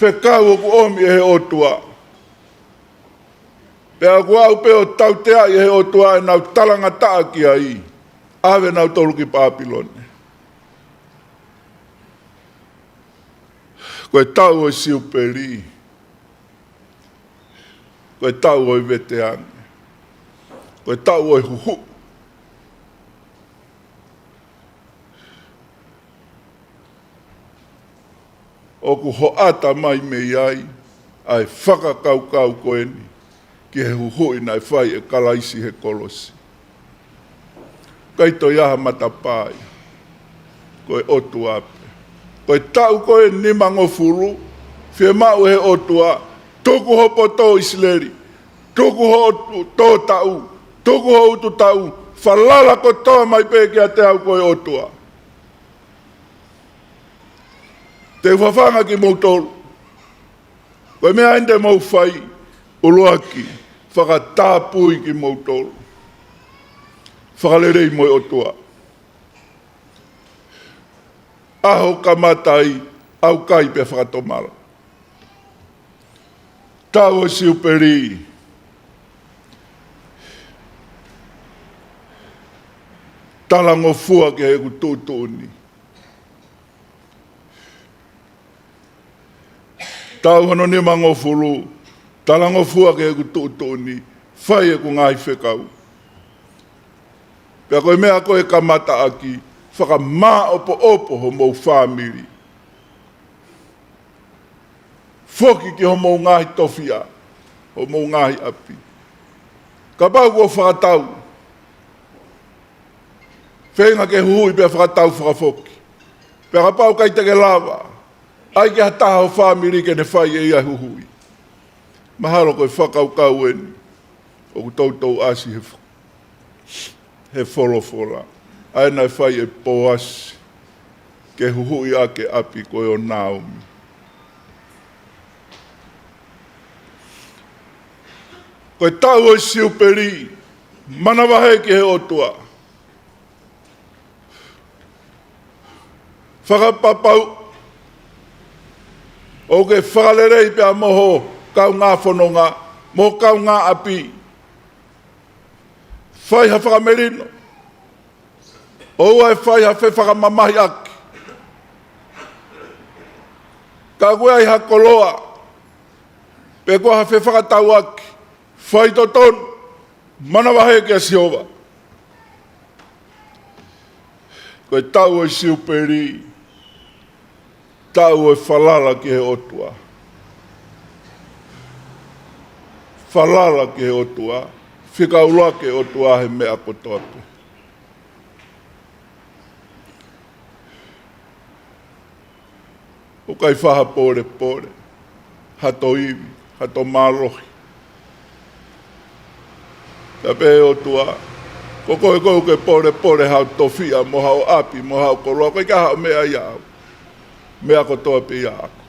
fekau ʻoku ʻomi ʻe he ʻOtua. Pea ʻoku aʻu pē ʻo tauteaʻi ʻe he ʻOtua ʻenau talangataʻa ki ai, ʻave nautolu ki Pāpilone. Ko e taʻu ʻo e Siupeli, ko e taʻu ʻo e veteange, ko e taʻu ʻo e huhuʻi. ʻOku hoʻata mai mei ai ʻa e fakakaukau ko eni ki he huhuʻi naʻe fai ʻe Kalaisi he kolosi. ʻIkai toe ʻi ai ha matapā ia. Ko e ʻOtua pē. Ko e taʻu ko ē nimangofulu, fiemaʻu ʻe he ʻOtua, tuku ho poto ʻIsileli, tuku hoʻo tō taʻu, tuku ho utu taʻu, falala kotoa mai pē kiate au ko e ʻOtua. Te u fafanga kimoutolu. Ko e meʻa eni te mou fai, ʻuluaki, fakatapui kimoutolu. Fakalelei mo e ʻOtua. ʻAho kamata ai, ʻaukai pea fakatomala. Taʻu ʻo e Siupeli. Talangofua ki heʻeku tuʻutuʻuni. Taʻu hono nimangofulu, talangofua ki heʻeku tuʻutuʻuni, fai ʻeku ngaahi fekau. Pea ko e meʻa ko ē kamataʻaki, fakamāʻopoʻopo homou fāmili. Foki ki homou ngaahi tofiʻa, homou ngaahi ʻapi. Kapau kuo fakatau, feinga ke huhuʻi pea fakatau fakafoki. Pea kapau ʻikai te ke lava, ʻai ke ha taha ho fāmili ke ne fai ʻe ia e huhuʻi. Mahalo ko e fakakaukau eni ʻoku toutou ʻasi he fo-, he folofola. ʻA ē naʻe fai ʻe Poasi ke huhuʻi ʻaki e ʻapi ko ē ʻo Naomi. Ko e taʻu ʻo e Siupeli, manavahē ki he ʻOtua. Fakapapauʻi ʻoku ke fakalelei pea mo ho kaungā fononga, mo ho kaungā ʻapi. Fai ha fakamelino. ʻOua ʻe fai ha fefakamamahiʻaki. Ka ʻoku ʻi ai ha koloa Pe ko ha fefakatauʻaki, faitotonu, manavahē kia Sihova. Ko e taʻu ʻo e Siupeli, taʻu ʻo e falala ki he ʻOtua. Falala ki he ʻOtua, fika ʻuluaki e ʻOtua he meʻa kotoa pē. ʻOku ʻikai fai ha polepole, ha toe ivi, ha toe mālohi. Ka pehē ʻe he ʻOtua, ko koe ʻoku ke polepole haʻo tofiʻa mo haʻo ʻapi mo haʻo koloa, ʻoku ʻikai haʻo meʻa ʻiate au. Meʻa kotoa pē ʻiate koe.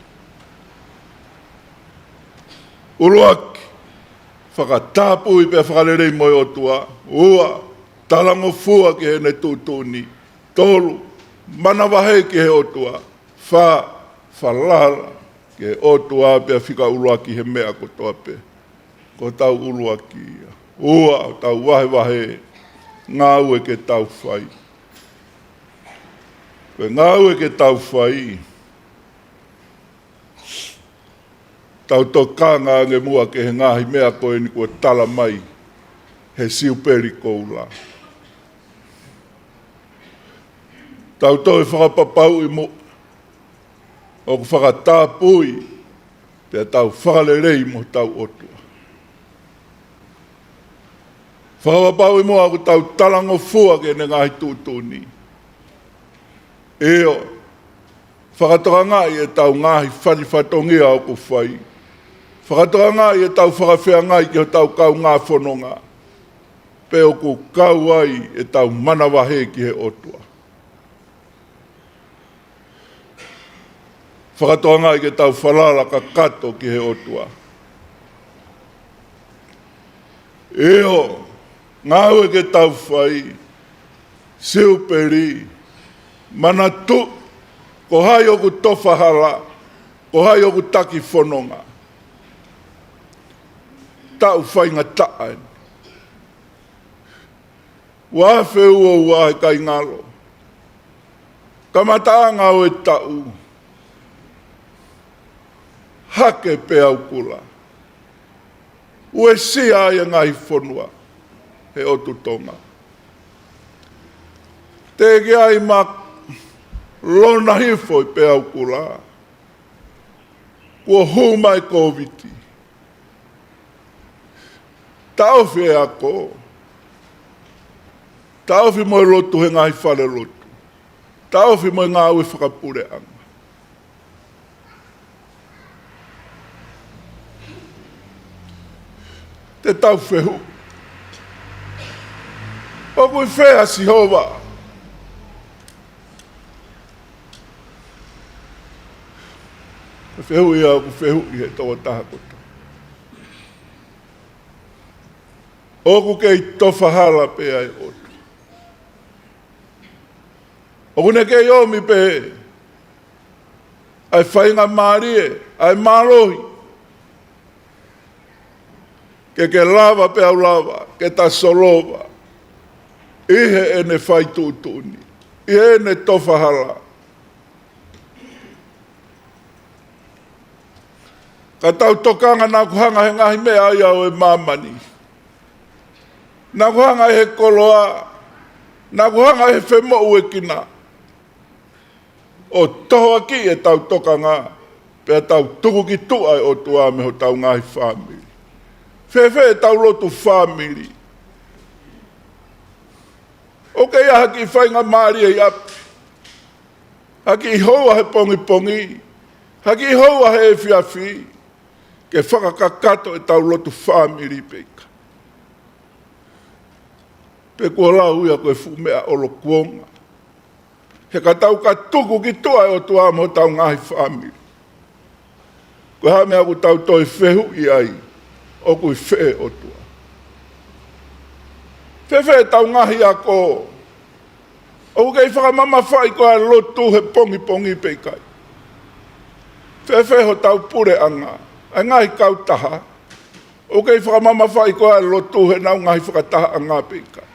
ʻUluaki, fakatapui pea fakalelei mo e ʻOtua. Ua, talangofua ki heʻene tuʻutuʻuni. Tolu, manavahē ki he ʻOtua. Fā, falala ki he ʻOtua pea fika ʻuluaki he meʻa kotoa pē. Ko hotau ʻuluaki ia. Ua, tau vahevahe ngāue ke tau fai. Ko e ngāue ke tau fai, tau tokanga ange muʻa ki he ngaahi meʻa ko eni kuo tala mai he Siupeli Koula. Tau toe fakapapauʻi muʻa ʻoku fakatapui pea tau fakalelei mo hotau ʻOtua. Fakapapauʻi muʻa ʻoku tau talangofua ki heʻene ngaahi tuʻutuʻuni. ʻIo, fakatokangaʻi ʻetau ngaahi falifatongia ʻoku fai. Fakatokangaʻi ʻetau fakafeangai ki hotau kaungā fononga. Pe ʻoku kau ai ʻetau manavahē ki he ʻOtua. Fakatokangaʻi ke tau falala kakato ki he ʻOtua. ʻIo, ngāue ke tau fai, Siupeli, manatuʻi, ko hai ʻoku tofa hala, ko hai ʻoku taki fononga. Taʻu faingataʻa eni. Ua afe ua ua he kai ngalo. Kamataʻanga ʻo e taʻu. Hake Peaukula. Uesia ai e ngaahi fonua he ʻotu Tonga. Teʻeki ai ma lona hifo ʻi Peaukula. Kuo hū mai Kōviti. Taʻofi e ako. Taʻofi mo e lotu he ngaahi falelotu. Taʻofi mo e ngāue fakapuleʻanga. Te tau fehuʻi. ʻOku ʻi fē ʻa Sihova? Ko e fehuʻi ia ʻoku fehuʻi he tokotaha kotoa. ʻOku kei tofa hala pē ʻa e ʻOtua. ʻOku ne kei ʻomi pē ʻa e faingamālie, ʻa e mālohi. Ke ke lava pea u lava, ke ta solova. ʻI heʻene fai tuʻutuʻuni, ʻi heʻene tofa hala. Ka tau tokanga naʻa ku hanga he ngaahi meʻa ia ʻo e māmani. Naʻa ku hanga ʻi he koloa. Naʻa ku hanga ʻi he femoʻuekina. ʻO tohoakiʻi ʻetau tokanga, pea tau tuku ki tuʻa e ʻOtua mei hotau ngaahi fāmili. Fēfē ʻetau lotu fāmili? ʻOku ʻi ai ha kiʻi faingamālie ʻi ʻapi, ha kiʻi houa he pongipongi, ha kiʻi houa he efiafi, ke fakakakato ʻetau lotu fāmili pe ʻikai? Pe kuo lau ia ko e fuʻu meʻa ʻolokuonga? He ka tau ka tuku ki tuʻa e ʻOtua mo hotau ngaahi fāmili, ko e hā e meʻa ʻoku tau toe fehuʻi ai, ʻoku ʻi fē e ʻOtua? Fēfē ʻetau ngaahi ako? ʻOku kei fakamamafaʻi koā e lotu he pongipongi pe ʻikai? Fēfē hotau puleʻanga, ʻa e ngaahi kautaha? ʻOku kei fakamamafaʻi koā e lotu heʻenau ngaahi fakatahaʻanga pe ʻikai?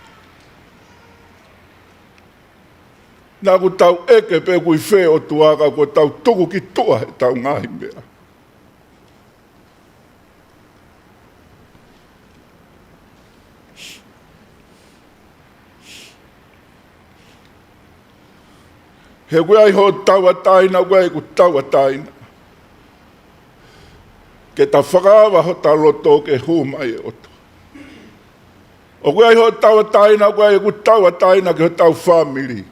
Naʻa ku tau ʻeke pe ʻoku ʻi fē e ʻOtua ka kuo tau tuku ki tuʻa ʻetau ngaahi meʻa. He ʻoku ʻi ai hoʻo tauʻatāina, ʻoku ʻi ai ʻeku tauʻatāina. Ke ta fakaava hota loto ke hū mai e ʻOtua. ʻOku ʻi ai hoʻo tauʻatāina, ʻoku ʻi ai ʻeku tauʻatāina ki hotau fāmili.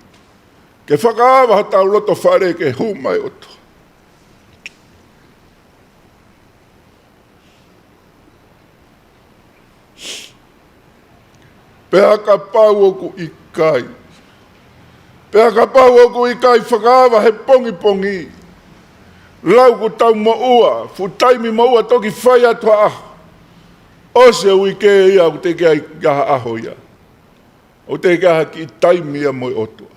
Ke fakaava hotau loto fale ke hū mai e ʻOtua. Pea kapau ʻoku ʻikai. Pea kapau ʻoku ʻikai fakaava he pongipongi. Lau ʻoku tau moʻua, fuʻu taimi moʻua toki fai atu ha ʻaho. ʻOsi e uike ia ʻoku teʻeki ai ke ʻi ai ha ʻaho ia. ʻOku teʻeki ai ha kiʻi taimi ia mo e ʻOtua.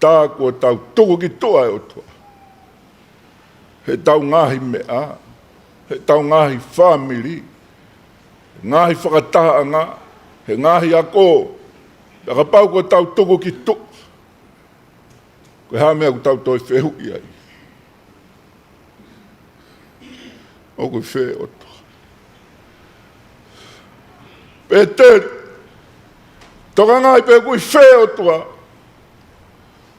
Tā kuo tau tuku ki tuʻa e ʻOtua. Heʻetau ngaahi meʻa, heʻetau ngaahi fāmili, ngaahi fakatahaʻanga, he ngaahi ako, pea kapau kuo tau tuku ki tuʻa. Ko e hā e meʻa ʻoku tau toe fehuʻi ai? ʻOku ʻi fē e ʻOtua? Pēteli, tokangaʻi pe ʻoku ʻi fē e ʻOtua.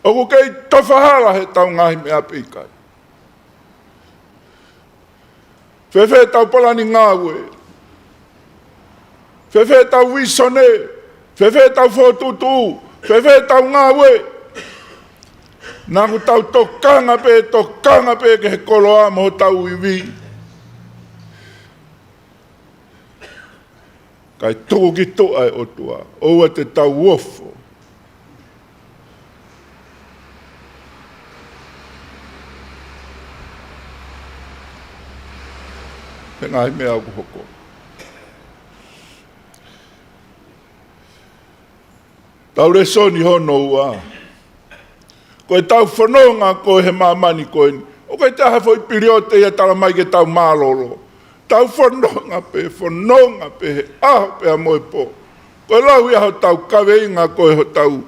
ʻOku kei tofa hala heʻetau ngaahi meʻa pe ʻikai? Fēfē ʻetau palani ngāue? Fēfē ʻetau vīsone? Fēfē ʻetau fokotuʻutuʻu? Fēfē ʻetau ngāue? Naʻa ʻoku tau tokanga pe, tokanga pe ki he koloa mo hotau ivi. Kae tuku ki tuʻa e ʻOtua, ʻoua te tau ofo. He ngaahi meʻa ʻoku hoko. Tau lēsoni hono ua. Ko ʻetau fononga ko ē he māmani ko eni. ʻOku ʻikai toe ʻi ai ha foʻi piliote ia ʻe tala mai ke tau mālōlō. Tau fononga pe, fononga pe he ʻaho pea mo e pō. Ko e lau ia hotau kaveinga ko ē hotau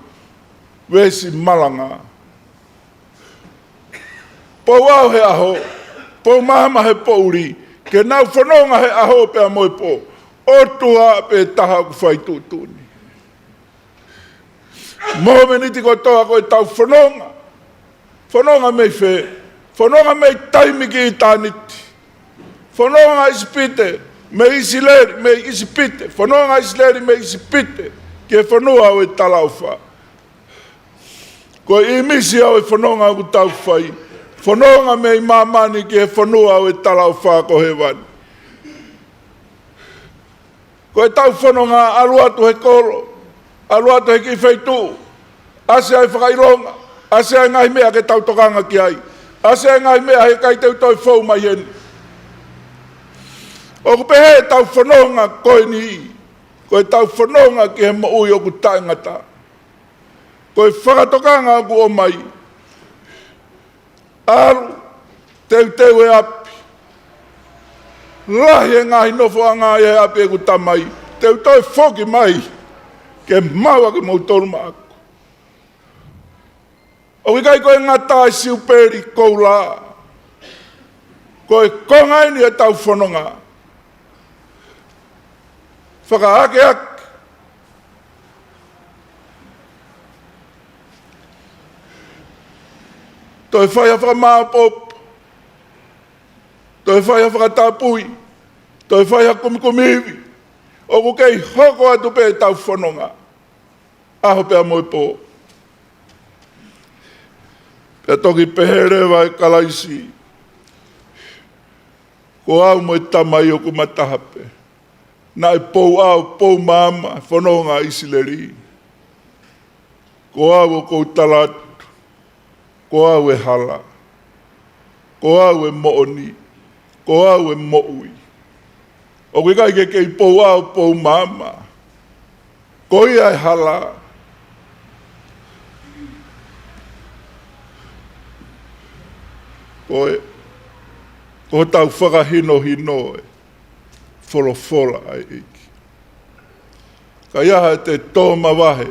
veesi malanga. Pou ʻaho he ʻaho, pou maama he poʻuli, ke nau fononga he ʻaho pea mo e pō. ʻOtua pe taha ʻoku fai tuʻutuʻuni. Mo e miniti kotoa ko ʻetau fononga. Fononga mei fē? Fononga mei taimi ki ʻitāniti. Fononga ʻIsipite mei ʻIsileli, mei ʻIsipite. Fononga ʻIsileli mei ʻIsipite ki he fonua ʻo e talaʻofa. Ko e ʻīmisi ia ʻo e fononga ʻoku tau fai. Fononga mei māmani ki he fonua ʻo e talaʻofa ko hēvani. Ko ʻetau fononga ʻalu atu he kolo, ʻalu atu he kiʻi feituʻu, ʻasi ai e fakaʻilonga, ʻasi ai e ngaahi meʻa ke tau tokanga ki ai, ʻasi ai e ngaahi meʻa he ʻikai te u toe fou mai heni. ʻOku pehē ʻetau fononga ko eni, ko ʻetau fononga ki he moʻui ʻoku taʻengata. Ko e fakatokanga ʻoku ʻomai. ʻAlu, teuteu e ʻapi. Lahi e ngaahi nofoʻanga ʻi he ʻapi ʻeku tamai. Te u toe foki mai ke maʻu ʻa kimoutolu maʻaku. ʻOku ʻikai ko e ngata ʻi he siupeli koula. Ko e konga eni ʻetau fononga. Fakaakeake. Toe fai ha fakamāʻopoʻopo. Toe fai ha fakatapui. Toe fai ha kumikumi ivi. ʻOku kei hoko atu pē ʻetau fononga. ʻAho pea mo e pō. Pea toki pehē leva ʻe Kalaisi. Ko au mo e Tamai ʻoku ma taha pē. Naʻe pou ʻao, pou maama, fononga ʻa ʻIsileli. Ko au ʻoku ou tala atu. Ko au e hala. Ko au e moʻoni. Ko au e moʻui. ʻOku ʻikai ke kei pou ʻao, pou maama. Ko ia e hala. Ko e, ko hotau fakahinohino e folofola ʻa e ʻEiki. Ka ʻi ai ha ʻe tō mavahe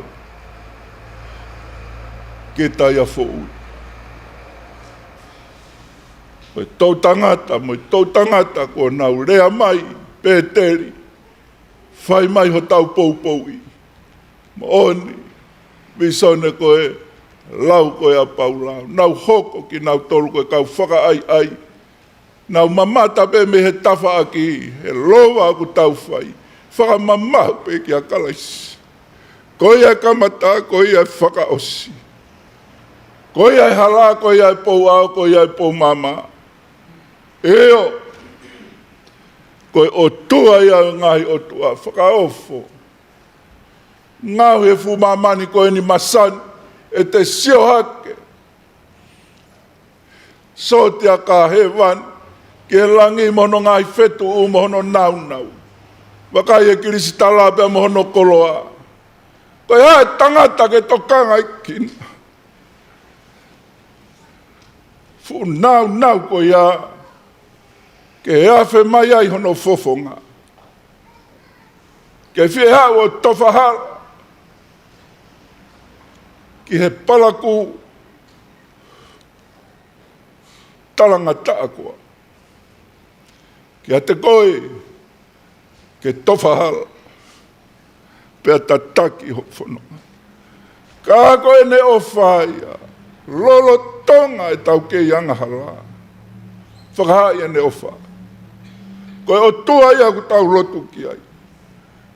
ke taiafoʻui. Ko e toʻutangata, mo e toʻutangata kuo nau lea mai, Pēteli. Fai mai hotau poupouʻi. Moʻoni, vīsone ko e lau ko ē ʻa Paula. Nau hoko kinautolu ko e kau fakaʻaiʻai. Nau mamata pē mei he tafaʻaki, he lova ʻoku tau fai. Fakamamahu pē kia Kalaisi. Ko ia e kamata, ko ia e fakaʻosi. Ko ia e hala, ko ia e pou ʻao, ko ia e pou maama. ʻIo, ko e ʻOtua ia ʻo e ngaahi ʻotua, fakaofo. Ngaohi e fuʻu māmani ko eni, masani ʻete sio hake. Sōtia ki hēvani, ki he langi mo hono ngaahi fetuʻu mo hono nāunau. Vakai e kilisitala pea mo hono koloa. Ko e hā e tangata ke tokangaʻi kinaua. Fuʻu nāunau ko ia, ke afe mai ai hono fofonga. Ke fie haʻu ʻo tofa hala. Ki he palakū talangataʻa koā. Kiate koe, ke tofa hala. Pea tataki ho fononga. Ka ko ʻene ʻofa ia, lolotonga ʻetau kei angahala. Fakahā ʻene ʻofa. Ko e ʻOtua ia ʻoku tau lotu ki ai.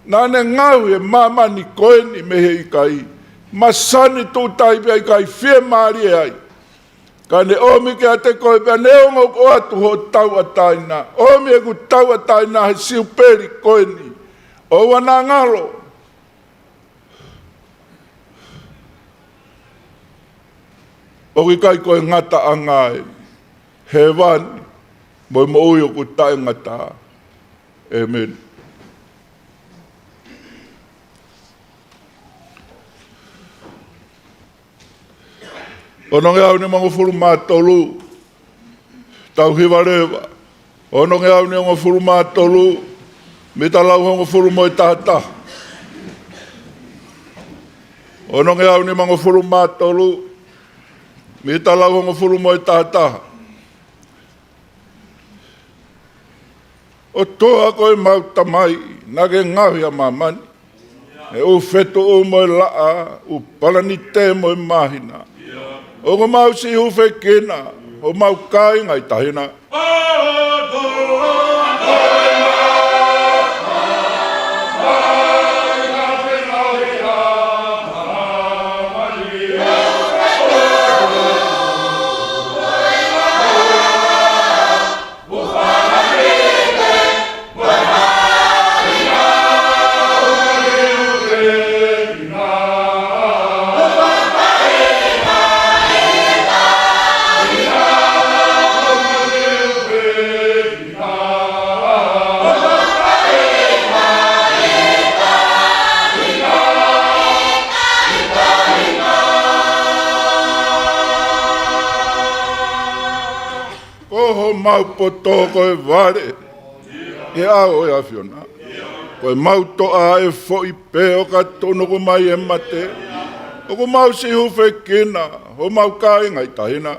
Naʻa ne ngaohi e māmani ko eni mei he ʻikai. Masani tuʻu tai pea ʻikai fiemālie ai. Ka ne ʻomi kiate koe pea neongo kuo ʻoatu hoʻo tauʻatāina. ʻOmi ʻeku tauʻatāina he siupeli ko eni. ʻOua naʻa ngalo. ʻOku ʻikai ko e ngataʻanga ē. Hēvani, mo e moʻui ʻoku taʻengata. ʻĒmeni. Onongeau nimangofulu mā tolu, tau hiva leva. Onongeau nimangofulu mā tolu, mita lau hongofulu mo e tahataha. Onongeau nimangofulu mā tolu, mita lau hongofulu mo e tahataha. ʻOtua ko ʻemau Tamai, naʻa ke ngaohi ʻa māmani. ʻE ʻū fetuʻu mo e laʻā, ʻū palanite mo e māhina. ʻOku mau siʻi hūfekina, homau kāinga ʻi tahi na. Ko homau poto ko e vale ʻi he ʻao ʻo e ʻAfiona. Ko ʻemau toʻa ʻa e foʻi pē ʻo ka tuʻunuku mai e mate. ʻOku mau siʻi hūfekina, homau kāinga ʻi tahi na.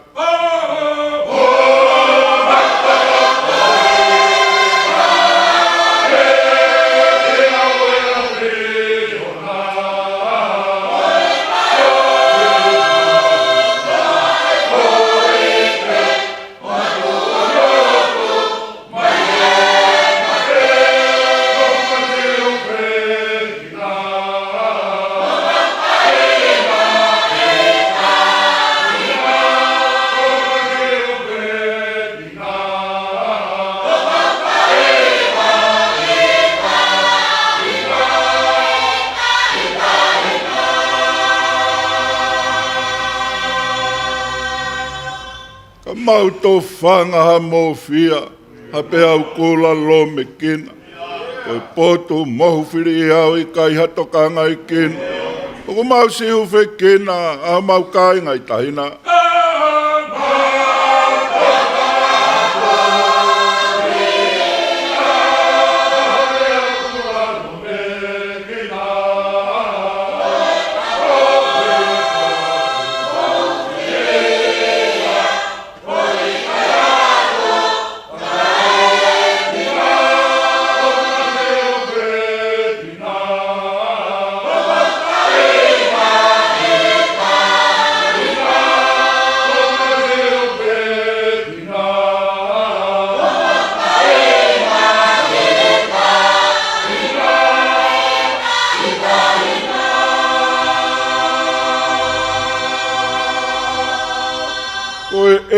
Ka mau tofanga ha mofia, ha peau kula lōmekina. Ko e potu mohu fili ʻi au ʻikai ha tokangaʻi kina. ʻOku mau siʻi hūfekina, ʻa homau kāinga ʻi tahi na.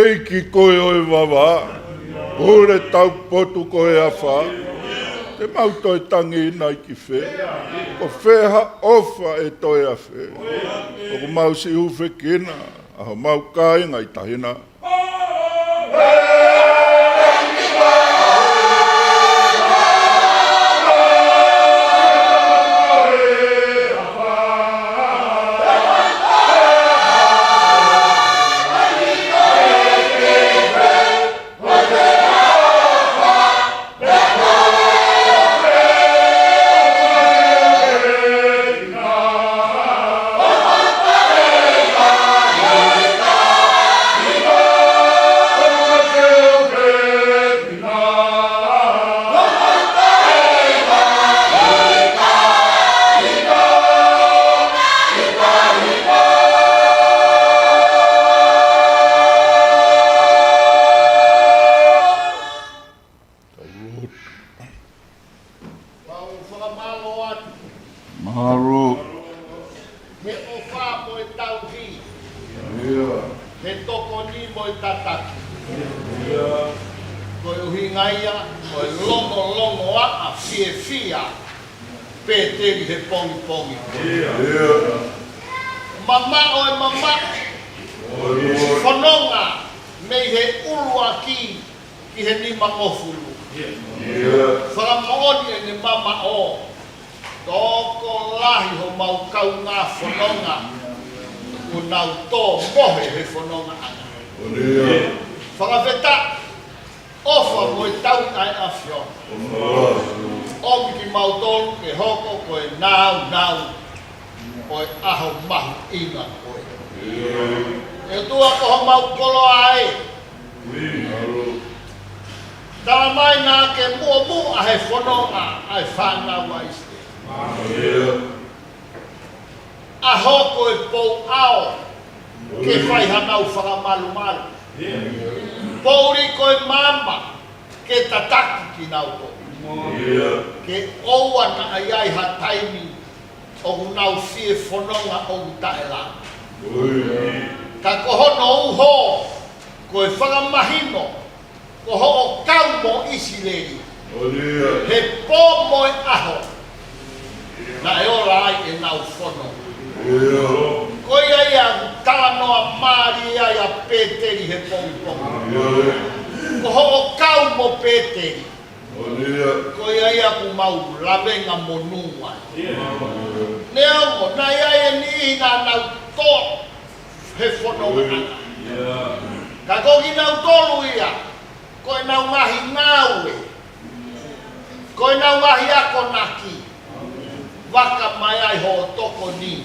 ʻEiki ko e ʻo e vavā, pule taupotu ko e afā, te mau toe tangi nai ki fē, ko fē ha ʻofa ʻe toe afē, ʻoku mau siʻi hūfekina, ʻa homau kāinga ʻi tahi na. Mau fakamālō atu. Mālō. He ʻofa mo e tauhi. ʻIo. He tokoni mo e tataki. ʻIo. Ko e ʻuhinga ia, ko e longolongoaʻa fiefia Pēteli he pongipongi. ʻIo. Mamaʻo e mamaʻo. ʻIo. Fononga mei he ʻuluaki ki he nimangofulu. ʻIo. Fakamoʻoni ʻene mamaʻo. Tokolahi homau kaungā fononga kuo nau tō mohe he fonongaʻanga. ʻIo. Fakafetaʻi, ʻofa mo e tauhi ʻa e ʻAfiona. ʻOfa. ʻOmi kimautolu ke hoko ko e nāunau ʻo e ʻaho mahuʻinga ko ē. ʻE ʻOtua ko homau koloa ē. Tala mai naʻa ke muʻomuʻa he fononga ʻa e fānau ʻa ʻIsileli. ʻAho ko e pou ʻao ke fai hanau fakamalumalu. Poʻuli ko e maama ke tataki kinautolu. Ke ʻoua naʻa ʻi ai ha taimi ʻoku nau fie fononga ʻoku taʻelava. Ka ko hono uho, ko e fakamahino, ko hoʻo kau mo ʻIsileli. He pō mo e ʻaho, naʻe ola ai ʻenau fononga. Ko ia ia ʻoku talanoa mālie ai ʻa Pēteli he pongipongi. Ko hoʻo kau mo Pēteli. Ko ia ia ʻoku mau lavengamonū ai. Neongo, naʻe ʻi ai e niʻihi naʻa nau tō he fononga ʻana. Ka ko kinautolu ia, ko ʻenau ngaahi ngāue, ko ʻenau ngaahi akonaki, vaka mai ai hoʻo tokoni.